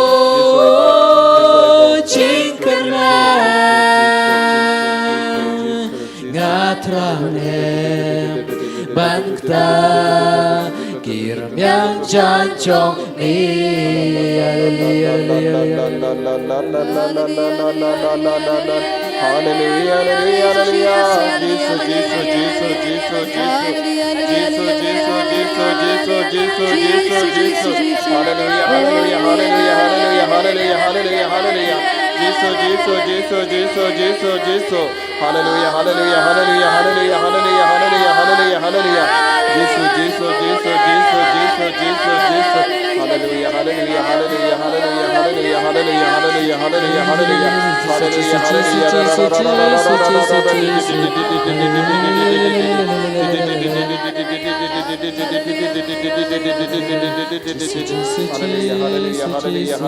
jingkyrmen, nga thrang em ban kta ki rmiang jan jong me. Haleluya, haleluya, haleluya, haleluya. Haleluya, haleluya, haleluya. Jisu, Jisu, Jisu, Jisu, Jisu. Jisu, Jisu, Jisu, Jisu, Jisu, Jisu. Haleluya, haleluya, haleluya, haleluya, haleluya, haleluya, haleluya. Jisu, Jisu, Jisu, Jisu, Jisu, Jisu. Haleluya, haleluya, haleluya, haleluya, haleluya, haleluya, haleluya, haleluya. Jisu, Jisu, Jisu, Jisu, Jisu, Jisu, Jisu. Haleluya, haleluya, haleluya, haleluya, haleluya, haleluya, haleluya, haleluya, haleluya. Haleluya, haleluya, haleluya, haleluya, haleluya, haleluya, haleluya. Haleluya, haleluya,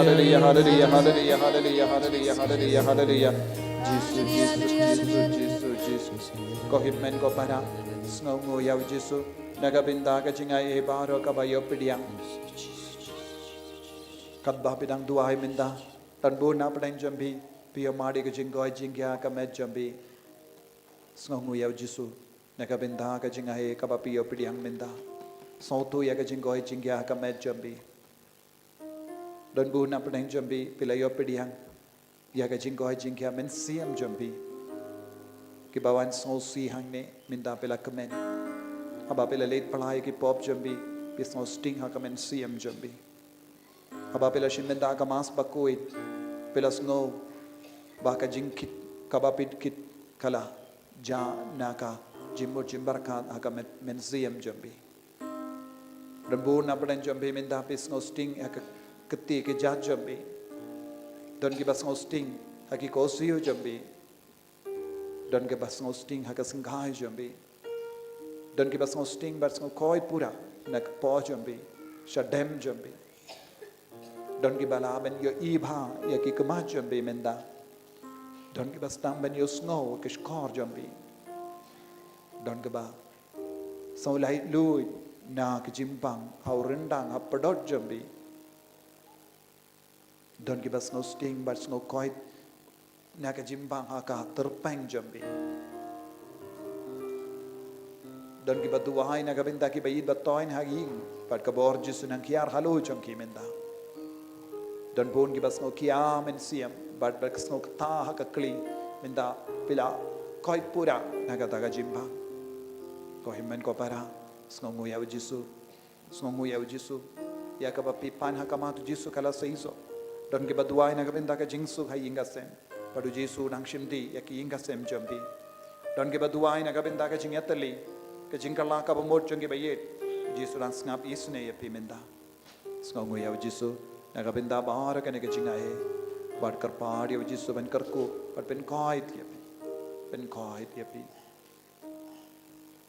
haleluya, haleluya, haleluya, haleluya, haleluya, haleluya, haleluya, haleluya. Jisu, Jisu, Jisu, Jisu, Jisu. Ko hynmen ko para, sngewnguh ïa u Jisu na ka bynta ka jingai ei baroh kaba ïoh pdiang. Katba phi dang duwai mynta, don bun na pdeng jong phi, phi ïoh mad ïa ka jingkoit jingkhiah ha ka met jong phi. Sngewnguh ïa u Jisu na ka bynta ka jingai kaba phi ïoh pdiang mynta. Sngewthuh ïa ka jingkoit jingkhiah ha ka met jong phi. Don bun na pdeng jong phi, phi la ïoh pdiang ïa ka jingkoit jingkhiah mynsiem jong phi. Kiba wan sngewsih hangne mynta phi la kmen. Haba phi la leit pynlait ïa ki pop jong phi, phi sngewsting ha ka mynsiem jong phi. Haba phi la shim mynta ka Mass bakhuid, phi la sngew ba ka jingkit kaba phi kit ka la jia na ka jingmut jingpyrkhat ha ka met-, mynsiem jong phi. Don bun na pdeng jong phi mynta phi sngewsting ha ka kti ka jait jong phi. Don kiba sngewsting ha ki korsiew jong phi. Don kiba sngewsting ha ka syngkai jong phi. Don kiba sngewsting bad sngewkoit pura na ka por jong phi, shadem jong phi. Don kiba lah ban ïohi bha ïa ki khmat jong phi mynta. Don kiba sdang ban ïohsngew ka shkor jong phi. Don kiba sngewlait luid na ka jingpang ha u ryndang ha pdot jong phi. Don kiba sngewsting bad sngewkoit na ka jingpang ha ka tyrpeng jong phi. Don kiba duwai na ka bynta kiba ïeit ba toiñ ha ïing bad ka bor Jisu nang kiar halor jong ki mynta. Don bun kiba sngewkhia mynsiem bad, bad sngewkta ha ka kli mynta phi la koit pura na kata ka jingpang. Ko hynmen ko para, sngewnguh ïa u Jisu. Sngewnguh ïa u Jisu. Ïa kaba phi pan ha khmat u Jisu ka la seisoh. Don kiba duwai na ka bynta ka jingsuk ha ïing ka sem. Bad u Jisu u nang shim dih ïa ki ïing ka sem jong phi. Don kiba duwai na ka bynta ka jingïatylli, ka jingkylla kaba mut jong kiba ïeit. U Jisu u nang sngap isynei ïa phi mynta. Sngewnguh ïa u Jisu na ka bynta baroh kane ka jingai. Bad kyrpad ïa u Jisu ban kyrkhu bad pynkoit ïa phi. Pynkoit ïa phi.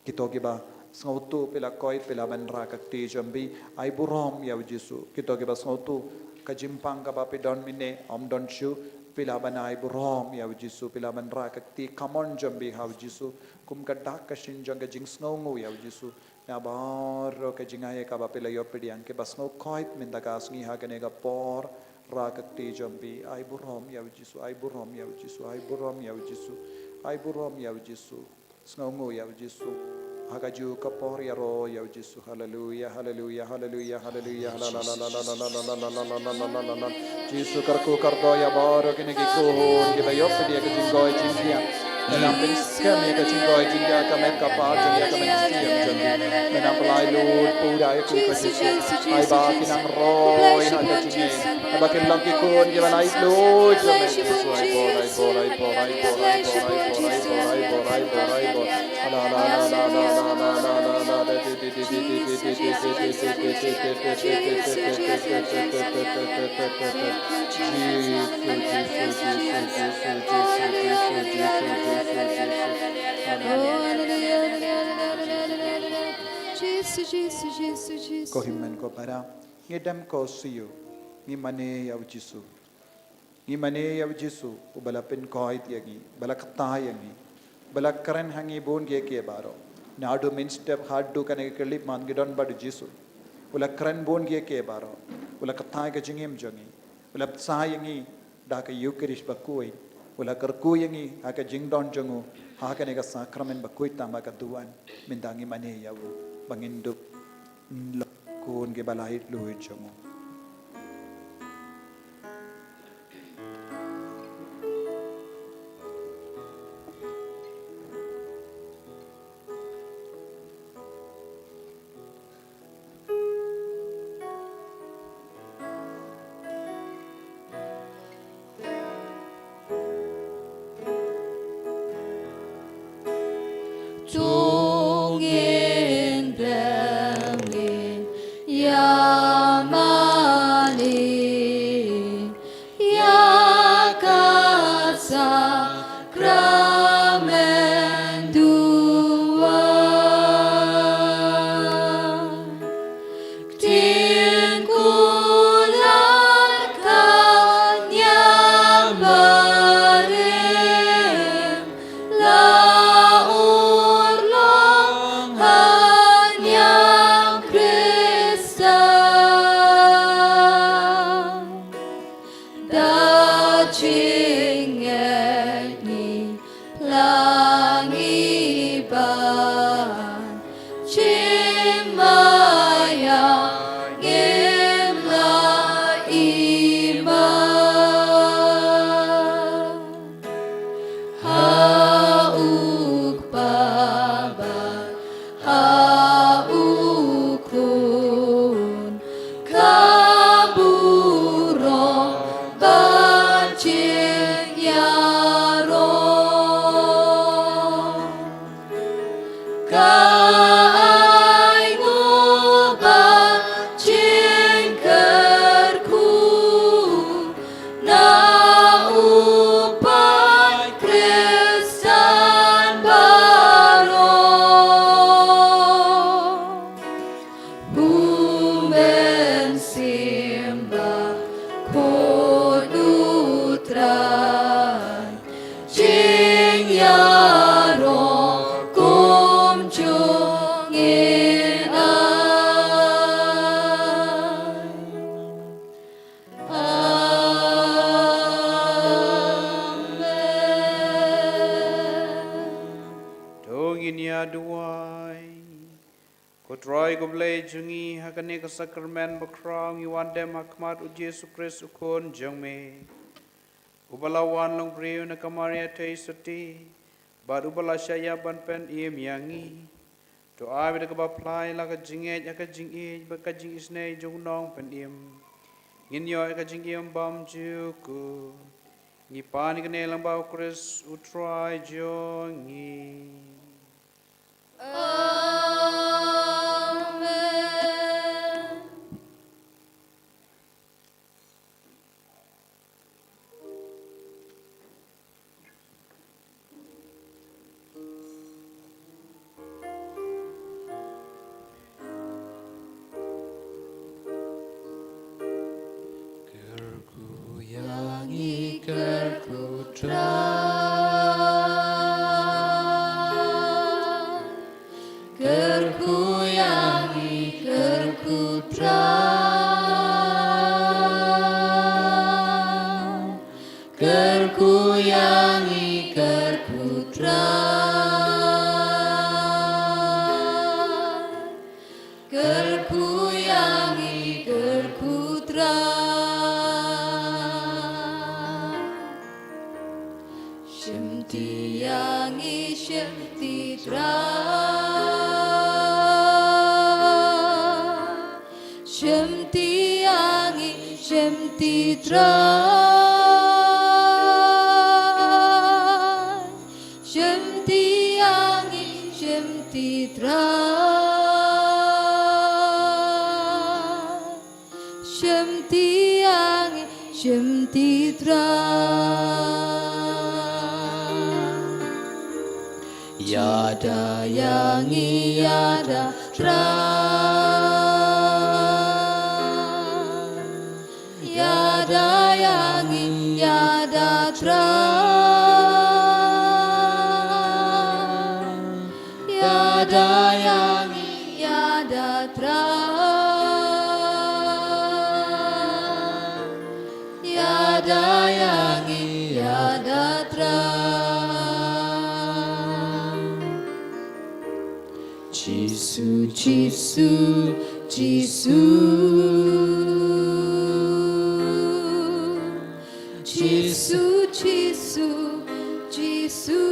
Kito kiba sngewthuh phi la koit, phi la ban rah ka kti jong phi, ai burom ïa u Jisu. Kito kiba sngewthuh ka jingpang kaba phi don mynne, ym don shuh, phi lah ban ai burom ïa u Jisu, phi lah ban rah ka kti kamon jong phi ha u Jisu, kum ka dak ka shin jong ka jingsngewnguh ïa u Jisu. Na baroh ka jingaiei kaba phi la ïoh pdiang, kiba sngewkoit mynta ka sngi ha kane ka por, rah ka kti jong phi, ai burom ïa u Jisu, ai burom ïa u Jisu, ai burom ïa u Jisu, ai burom ïa u Jisu. Sngewnguh ïa u Jisu. Ha kajuh ka por ïaroh ïa u Jisu. Haleluya, haleluya, haleluya, haleluya. Jisu kyrkhu kyrdoh ïa baroh kine ki khun kiba ïoh pdiang ïa ka jingkoit jingkhiah. Nang pynskhem ïa ka jingkoit jingkhiah ka met ka phad jong ïa ka mynsiem jong ki. Nang pynlait lut pura ïa ki ko Jisu. Ai ba ki nang roi ha ka jingim. Ai ba kin long ki khun kiba lait lut jong me Jisu. Ai bor, ai bor, ai bor, ai bor, ai bor, ai bor, ai bor, ai bor, ai bor, ai bor. Jisu, Jisu, Jisu, Jisu. Ko hynmen ko para, ngi dem ko siew, ngi mane ïa u Jisu. Ngi mane ïa u Jisu, uba la pynkoit ïa ngi, uba la kta ïa ngi, uba la kren ha ngi bun kiei kiei baroh. Naduh mynstep haduh kane ka khyllipmat ngi don bad u Jisu. U la kren bun kiei kiei baroh. U la kta ïa ka jingim jong ngi. U la bsa ïa ngi da ka Eukharist bakhuid. U la kyrkhu ïa ngi ha ka jingdon jong u ha kane ka sakramen bakhuid tang ba ka duwan. Mynta ngi mane ïa u ba ngin dup long khun kiba lait lut jong u. To ngin dem ngin ïa mane ïa ka sakramen duwan. Ktien kular ka niam barim la urlong ha niam Khristan. Da jingngeit ngi la ngi ban jingmaïa ngim la i man. Ha u Kpa bad ha u Khun ka burom bad jingïaroh. Ka ainguh bad jingkyrkhu na u paid Khristan baroh. U Mynsiem Bakhuid U Trai, jingïaroh kumjuh ngin ai. Amen. To ngin ïa duwai. Ko Trai ko Blei jong ngi, ha kane ka sakramen bakhraw ngi wan dem ha khmat U Jisu Khrist U Khun jong me, uba la wan long briew na ka Maria Theisotti, bad uba la shah ïap ban pynim ïa ngi. To ai ba da kaba phla ïa la ka jingngeit ha ka jingïeit bad ka jingisynei jong U Nongpynim, ngin ïoh ïa ka jingim bymjukut. Ngi pan ïa kane lyngba U Khrist U Trai jong ngi. Amen. Ki Kyrkhu ïa ngi, kyrkhu Trai. Kyrkhu ïa ngi, kyrkhu Trai. Shimti ïa ngi, shimti Trai. Shimti ïa ngi, shimti Trai. Shimti ïa ngi, shimti Trai. Shimti ïa ngi, shimti Trai. Ïada ïa ngi, ïada Trai. Ïada ïa ngi, ïada Trai. Ïada ïa ngi, ïada Trai. Ïada ïa ngi, ïada Trai. Jisu, Jisu, Jisu. Jisu, Jisu, Jisu.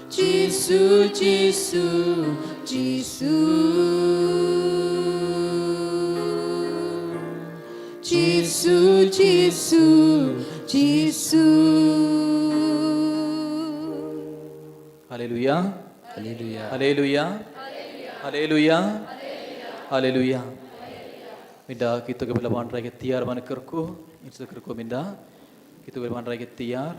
Jisu, Jisu, Jisu. Jisu, Jisu, Jisu. Haleluya. Haleluya. Haleluya. Haleluya. Haleluya. Minda kito kiba la wanrah ki tiar ban kyrkhu, ngin sa kyrkhu minda. Kito kiba la wanrah ki tiar.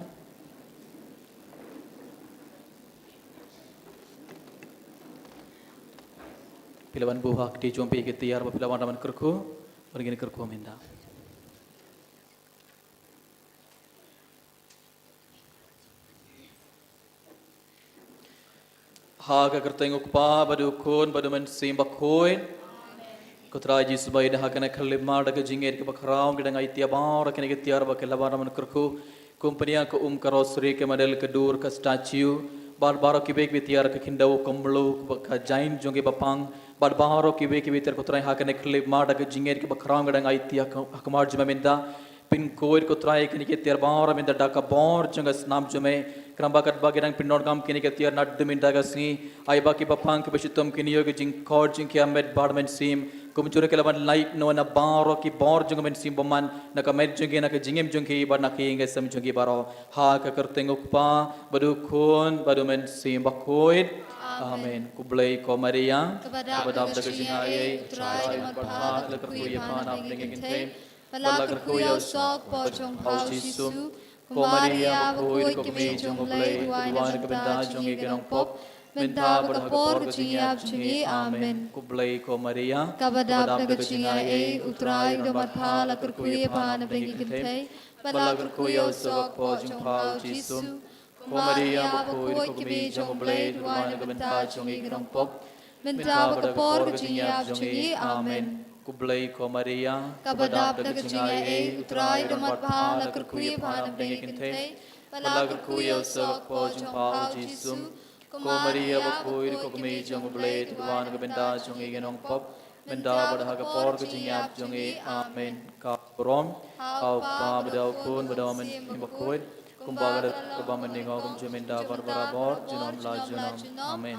Phi lah ban buh ha kti jong phi ki tiar ba phi la wanrah ban kyrkhu, bad ngin kyrkhu mynta. Ha ka kyrteng u Kpa, bad u Khun, bad u Mynsiem Bakhuid. Ko Trai Jisu ba ïeit, ha kane ka khyllipmat da ka jingngeit kaba khraw, ngi dang ai tiar baroh kine ki tiar ba ki la wanrah ban kyrkhu. Kum pynïar ka um, ka rosary, ka medal, ka dur, ka statue, bad baroh kiwei kiwei tiar, ka khyndew, ka mlu, ka jaiñ jong ki bapang, bad baroh kiwei kiwei tiar, ko Trai, ha kane ka khyllipmat da ka jingngeit kaba khraw ngi dang ai tiar ha khmat jong me mynta. Pynkhuid, ko Trai, kine ki tiar baroh mynta da ka bor jong ka snam jong me. Khnang ba katba ki dang pyndonkam kine ki tiar naduh mynta ka sngi, ai ba ki bapang kiba shitom kin ïoh ka jingkhot jingkhiah met bad mynsiem. Kumjuh ruh ki la ban lait noh na baroh ki bor jong ka mynsiem bymman, na ka met jong ki, na ka jingim jong ki, bad na ka ïing ka sem jong ki baroh. Ha ka kyrteng u Kpa, bad u Khun, bad u Mynsiem Bakhuid. Amen. Amen. Khublei ko Maria. Kaba dap da ka jingaiei, u Trai u don bad pha, la kyrkhu ïa pha na pdeng ki kynthei. Bad la kyrkhu ïa u soh kpoh jong pha u Jisu. Ko Maria bakhuid, ko kmie jong u Blei, duwai na ka bynta jong ngi ki nongpop, mynta bad ha ka por ka jingïap jong ngi. Amen. Khublei ko Maria. Kaba dap da ka jingaiei, u Trai u don bad pha, la kyrkhu ïa pha na pdeng ki kynthei. Bad la kyrkhu ïa u soh kpoh jong pha u Jisu. Ko Maria bakhuid, ko kmie jong u Blei, duwai na ka bynta jong ngi ki nongpop, mynta bad ha ka por ka jingïap jong ngi. Amen. Khublei ko Maria. Kaba dap da ka jingaiei, u Trai u don bad pha, la kyrkhu ïa pha na pdeng ki kynthei. Bad la kyrkhu ïa u soh kpoh jong pha u Jisu. Ko Maria bakhuid, ko kmie jong u Blei, duwai na ka bynta jong ngi ki nongpop, mynta bad ha ka por ka jingïap jong ngi. Amen. Ka burom ha u Kpa, bad ha u Khun, bad ha u Mynsiem Bakhuid, kumba ka dei, kumba mynta, kumjuh mynta, bad barabor, junom la junom. Amen.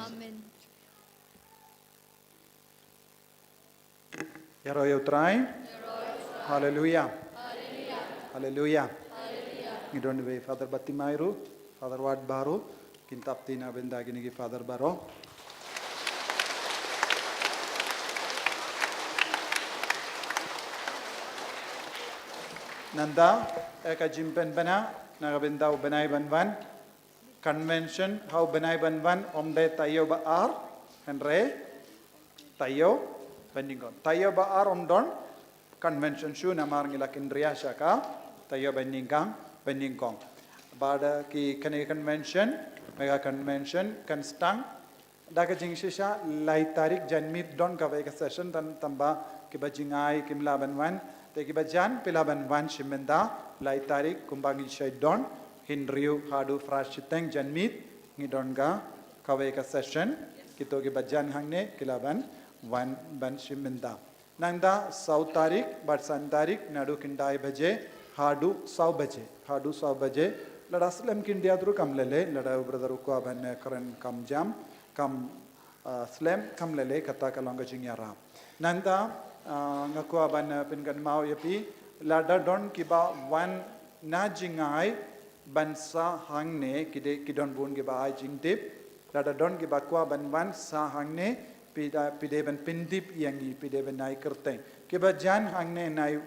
Ïaroh ïa u Trai. Haleluya. Haleluya. Ngi don bad i Father Batimai ruh, Father Ward baroh, kin tap kti na ka bynta kine ki Father baroh. Nangta, eh, ka jingpynbna na ka bynta u bnai ban wan. Convention ha u bnai ban wan ym dei taïew ba ar, hynrei taïew ba nyngkong. Taïew ba ar ym don convention shuh namar ngi la kynriah sha ka taïew ba nyngkong, ba nyngkong. Bad ki, kane convention, mega convention, kan sdang da ka jingshisha lai tarik janmiet don kawei ka session, tang, tangba Kiba jngai kim lah ban wan, te kiba jan phi lah ban wan shim bynta, lai tarik kumba ngi shait don, hynriew haduh phra shiteng janmiet, ngi don ka kawei ka session, kito kiba jan hangne ki lah ban wan ban shim bynta. Nangta saw tarik bad san tarik naduh khyndai baje haduh saw baje, haduh saw baje, lada slem khyndiat ruh kam lei lei, lada u brother u kwah ban kren kam jam, kam ah, slem kam lei lei, kata ka long ka jingïarap. Nangta, ah, nga kwah ban, ah, pynkynmaw ïa phi, lada don kiba wan na jngai ban sah hangne, ki dei ki don bun kiba ai jingtip, lada don kiba kwah ban wan sah hangne, phi da, phi dei ban pyntip ïa ngi, phi dei ban ai kyrteng. Kiba jan hangne nai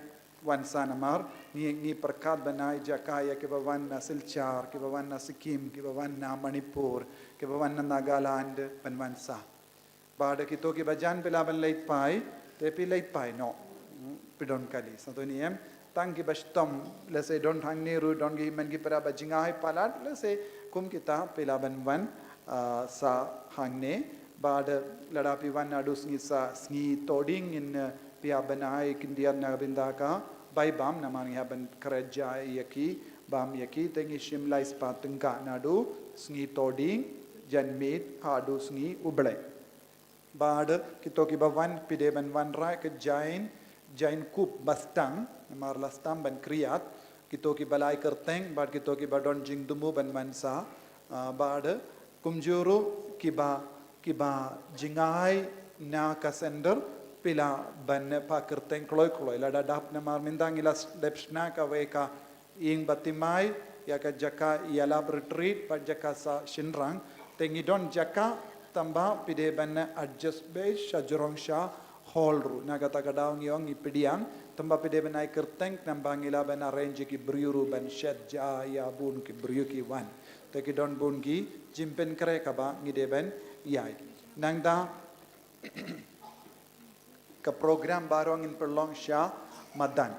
wan sah namar ngi, ngi pyrkhat ban ai jaka ïa kiba wan na Silchar, kiba wan na Sikkim, kiba wan na Manipur, kiba wan na Nagaland ban wan sah. Bad kito kiba jan phi lah ban leit phai, te phi leit phai noh. Hmm, phi don kali. Sngewthuh ne em, tang kiba shitom, lehse don hangne ruh, don ki hynmen ki para ba jngai palat, lehse kum kita phi lah ban wan, ah, sah hangne. Bad lada phi wan naduh sngi sah, sngi Thohdieng ngin, eh, phi hap ban ai khyndiat na ka bynta ka bai bam, namar ngi hap ban khreh ja ïa ki, bam ïa ki, te ngi shim lai spah tyngka naduh sngi Thohdieng janmiet haduh sngi U Blei. Bad kito kiba wan, phi dei ban wanrah ka jaiñ, jaiñ kup ba stang, namar la stang ban khriat, kito kiba la ai kyrteng bad kito kiba don jingthmu ban wan sah, ah, bad kumjuh ruh kiba, kiba jngai na ka sender, phi lah ban phah kyrteng kloi kloi, lada dap, namar mynta ngi la dep shna kawei ka ïing ba thymmai, ïa ka jaka ïalap retreat bad jaka sah shynrang, te ngi don jaka, tangba phi dei ban adjust beit shajrong sha hall ruh. Na kata ka daw ngi ong ngi pdiang, tangba phi dei ban ai kyrteng, tangba ngi lah ban arrange ïa ki briew ruh ban shet ja ïa bun ki briew ki wan. Te ki don bun ki jingpynkhreh kaba ngi dei ban ïai. Nangta ka program baroh ngin pynlong sha madan.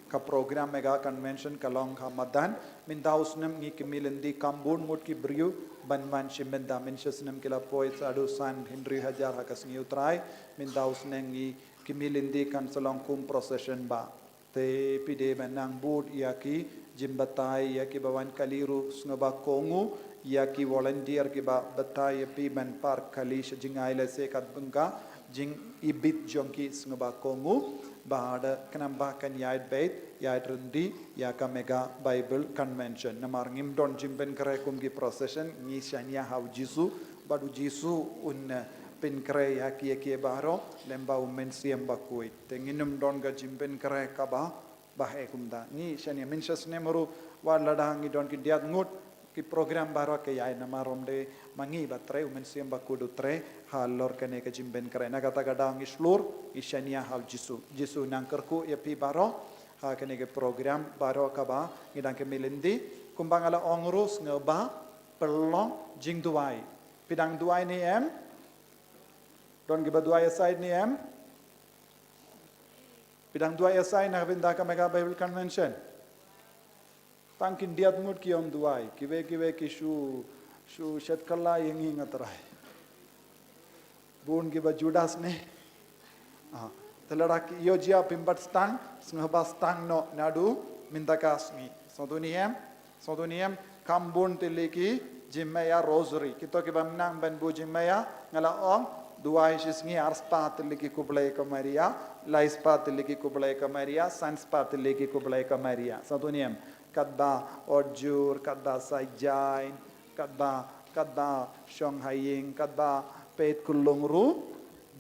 Ka program Mega Convention ka long ha madan. Mynta u snem ngi kmie lynti kam bun ngut ki briew ban wan shim bynta. Mynshisnem ki la poi sa haduh san hynriew hajar ha ka sngi U Trai. Mynta u snem ngi kmie lynti kan sa long kum procession ba. Te phi dei ban nang bud ïa ki jingbatai, ïa kiba wan kali ruh sngewbha kohnguh, ïa ki volunteer kiba batai ïa phi ban par kali sha jngai, lehse katba ka jingibit jong ki, sngewbha kohnguh. Bad khnang ba kan ïaid beit, ïaid ryndi ïa ka Mega Bible Convention. Namar ngim don jingpynkhreh kum ki procession, ngi shaniah ha U Jisu, bad U Jisu un, eh, pynkhreh ïa ki, ïa ki baroh lem bad U Mynsiem Bakhuid. Te ngin ym don ka jingpynkhreh kaba, ba heh kumta. Ngi shaniah, mynshisnem ruh, wat lada ngi don khyndiat ngut ki program baroh ki ïai, namar ym dei ma ngi ba trei, U Mynsiem Bakhuid u trei halor kane ka jingpynkhreh. Na kata ka daw ngi shlur, ngi shaniah ha U Jisu. Jisu nang kyrkhu ïa phi baroh ha kane ka program baroh kaba ngi dang kmie lynti. Kumba nga la ong ruh, sngewbha pynlong jingduwai. Phi dang duwai ne em? Don kiba duwai ïa side ne em? Phi dang duwai ïa side na ka bynta ka Mega Bible Convention? Tang khyndiat ngut ki ym duwai, kiwei kiwei ki shu, shu shet kylla ïa ngi, nga Trai. Bun kiba Judas ne. Ah, te lada ki ïoh jia phim pat sdang, sngewbha sdang noh naduh mynta ka sngi. Sngewthuh ne em? Sngewthuh ne em? Kham bun tylli ki jingmaïa rosary. Kito kiba nang ban buh jingmaïa, nga la ong, duwai shi sngi ar spah tylli ki Khublei ko Maria, lai spah tylli ki Khublei ko Maria, san spah tylli ki Khublei ko Maria. Sngewthuh ne em? Katba Ot Jur, katba Saitjaiñ, katba, katba Shong Ha Ïing, katba Peit Khunlung ruh,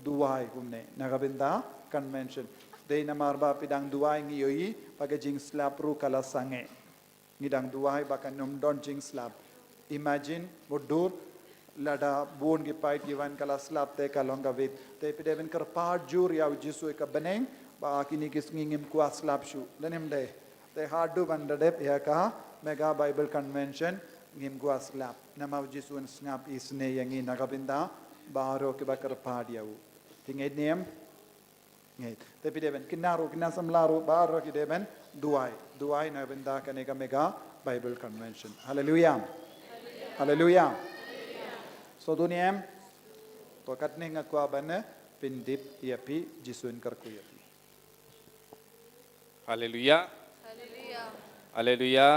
duwai kumne na ka bynta convention. Dei namar ba phi dang duwai ngi ïohi ba ka jingslap ruh ka la sangeh. Ngi dang duwai ba kan ym don jingslap. Imagine, mutdur, lada bun ki paid ki wan ka la slap te ka long kawei. Te phi dei ban kyrpad jur ïa U Jisu ïa ka bneng ba kine ki sngi ngim kwah slap shuh. Lane ym dei? Te haduh ban da dep ïa ka Mega Bible Convention ngim kwah slap. Namar U Jisu un sngap isynei ïa ngi na ka bynta baroh kiba kyrpad ïa u. Phi ngeit ne em? Ngeit. Te phi dei ban, kine ruh, kine samla ruh, baroh ki dei ban duwai. Duwai na ka bynta kane ka Mega Bible Convention. Haleluia. Haleluia. Sngewthuh ne em? To katne nga kwah ban pyntip ïa phi, Jisu un kyrkhu ïa phi. Haleluya. Haleluya. Haleluya.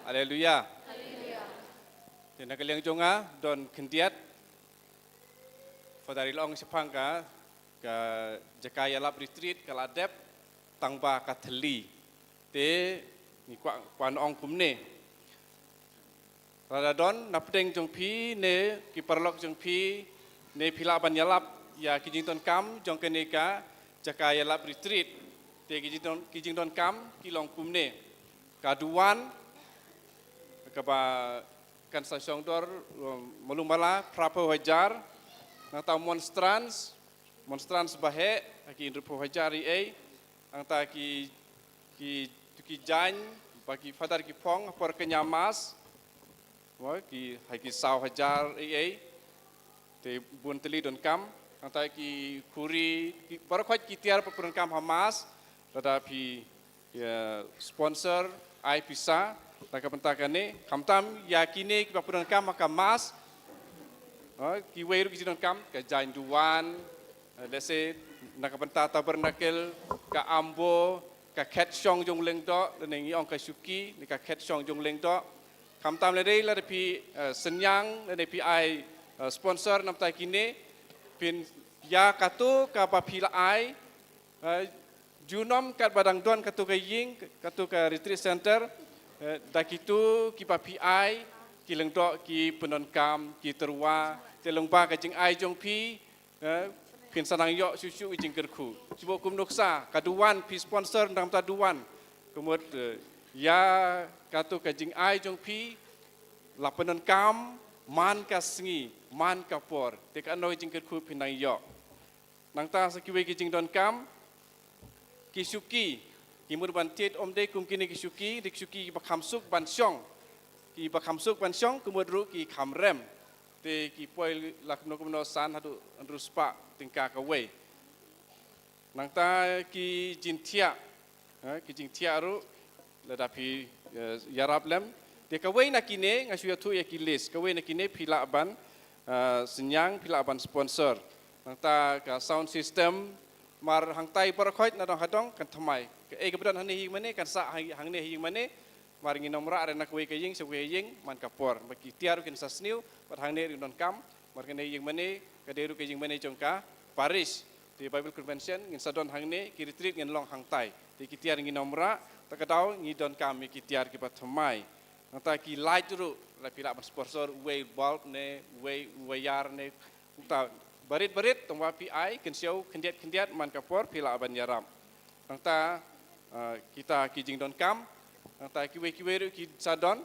Haleluya. Te na ka liang jong nga don khyndiat, Father i la ong shaphang ka, ka jaka ïalap retreat ka la dep, tang ba ka thylli. Te ngi kwah, kwah ong kumne. Lada don na pdeng jong phi ne ki paralok jong phi, ne phi lah ban ïalap ïa ki jingdonkam jong kane ka jaka ïalap retreat. Te ki jingdon, ki jingdonkam ki long kumne. Ka duwan, kaba kan sa shong dor, um, malu mala phra phew hajar. Nangta monstrance, monstrance ba heh, ha ki hynriew phew hajar ei ei. Nangta ki, ki, ki jaiñ ba ki father ki phong ha por kynja mass, mo, ki, ha ki saw hajar ei ei. Te bun tylli donkam. Nangta ki khuri, ki, baroh khoit ki tiar ba pyndonkam ha mass. Lada phi, ïa, sponsor, ai pisa na ka bynta kane. Khamtam ïa kine kiba pyndonkam ha ka mass, ha, kiwei ruh ki jingdonkam, ka jaiñ duwan, eh, let's say, na ka bynta tabernacle, ka ambo, ka khet shong jong u lyngdoh, lane ngi ong ka shuki, ne ka khet shong jong u lyngdoh. Khamtam lada, lada phi, eh, synñiang, lada phi ai, eh, sponsor na ka bynta kine, phin ïa kato kaba phi la ai, eh, junom katba dang don kato ka ïing, kato ka retreat center, eh, da kito kiba phi ai, ki lyngdoh ki pyndonkam, ki tyrwa, te lyngba ka jingai jong phi, eh, phin sa nang ïoh shuh shuh ki jingkyrkhu. Shu buh kum nuksa, ka duwan phi sponsor na ka bynta duwan. Ka mut, eh, ïa kato ka jingai jong phi, la pyndonkam, man ka sngi, man ka por. Te kano ka jingkyrkhu phin nang ïoh. Nangta sa kiwei ki jingdonkam, ki shuki, ki mut ban thied ym dei kum kine ki shuki, dei ki shuki kiba kham suk ban shong. Kiba kham suk ban shong, ki mut ruh ki kham rem. Te ki poi la kumno kumno san haduh hynriew spah tyngka kawei. Nangta ki jingthiah, eh, ki jingthiah ruh, lada phi, eh, ïarap lem. Te kawei na kine, nga shu ïathuh ïa ki list. Kawei na kine phi lah ban, eh, synñiang, phi lah ban sponsor. Nangta ka sound system, mar hangtai baroh khoit na dong ha dong kan thymmai. Kaei kaba don hangne ha ïing mane, kan sah hang, hangne ha ïing mane. Mar ngin ym rah re na kawei ka ïing sha kawei ka ïing, man ka por. Ba ki tiar ruh kin sa sniew, bad hangne ruh donkam, mar kane ïing mane, ka dei ruh ka ïing mane jong ka parish. Te Bible Convention, ngin sa don hangne, ki retreat ngin long hangtai. Te ki tiar ngin ym rah, ta ka daw, ngi donkam ïa ki tiar kiba thymmai. Nangta ki light ruh, la phi lah ban sponsor, uwei bulb ne, uwei, uwei ïar ne, nangta barit barit, tang ba phi ai, kynshew, khyndiat khyndiat, man ka por, phi lah ban ïarap. Nangta, ah, kita ki jingdonkam, nangta kiwei kiwei ruh ki sa don,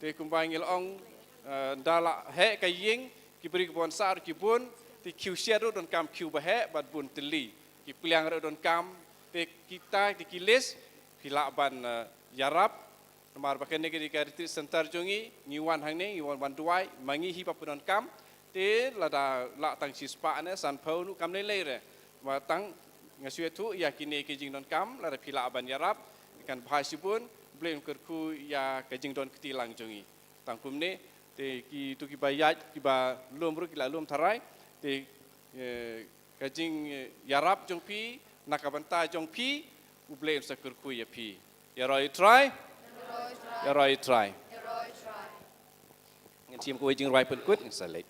te kumba ngi la ong, ah, ynda la heh ka ïing, ki briew ki bun sah ruh ki bun, te khiew shed ruh donkam khiew ba heh, bad bun tylli, ki pliang ruh donkam, te kita, te ki list, phi lah ban, ah, ïarap, Namar ba kane ka dei ka retreat center jong ngi, ngi wan hangne, ngi wan ban duwai, ma ngi hi ba pyndonkam, te lada lah tang shispah ne, sanphew ruh kam lei lei re. Ba tang nga shu ïathuh ïa kine ki jingdonkam, lada phi lah ban ïarap, kan bha shibun, U Blei un kyrkhu ïa ka jingdon kti lang jong ngi. Tang kumne, te kito kiba ïaid, kiba lum ruh, ki la lum tharai, te, eh, ka jing, eh, ïarap jong phi, na ka bynta jong phi, U Blei un sa kyrkhu ïa phi. Ïaroh ïa U Trai. Ïaroh ïa U Trai. Ngin shim kawei jingrwai pynkut, ngin sa leit.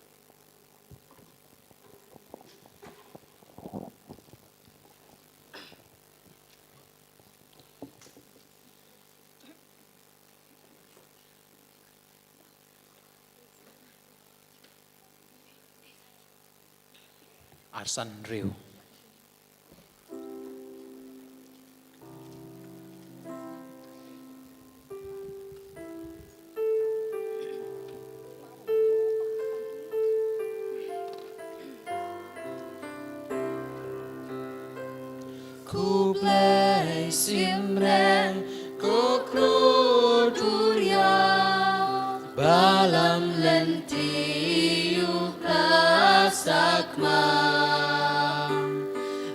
Arsan Riew. Khublei shimren ko Kloi Duriaw, ba lam lynti ïa ka sakma.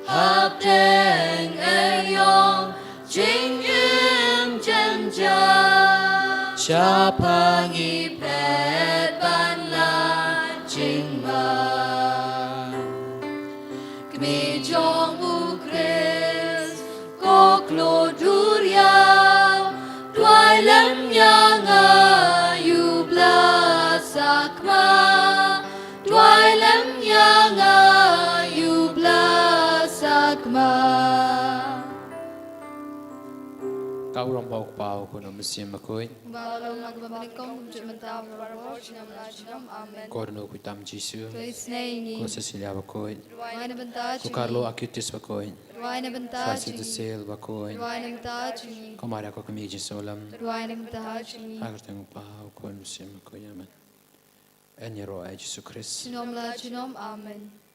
Hapdeng aïom jingim jynjar, shaphang i phet ban lait jingman. Kmie jong U Khrist, ko Kloi Ka burom ba u Kpa, u Khun, u Mynsiem Bakhuid. Ba long ha kaba nyngkong, kumjuh mynta, baroh, junom la junom. Amen. Ko Dohnud khuid tam Jisu. To isynei ïa ngi. Ko Cecilia Bakhuid. Duwai na bynta jong ngi. Ko Carlo Acutis Bakhuid. Duwai na bynta jong ngi. Francis de Sales Bakhuid. Duwai na bynta jong ngi. Ko Maria, ko Kmie jong Jerusalem. Duwai na bynta jong ngi. Ha ka kyrteng u Kpa, u Khun, u Mynsiem Bakhuid. Amen. Yn ïaroh ïa u Jisu Khrist. Junom la junom. Amen.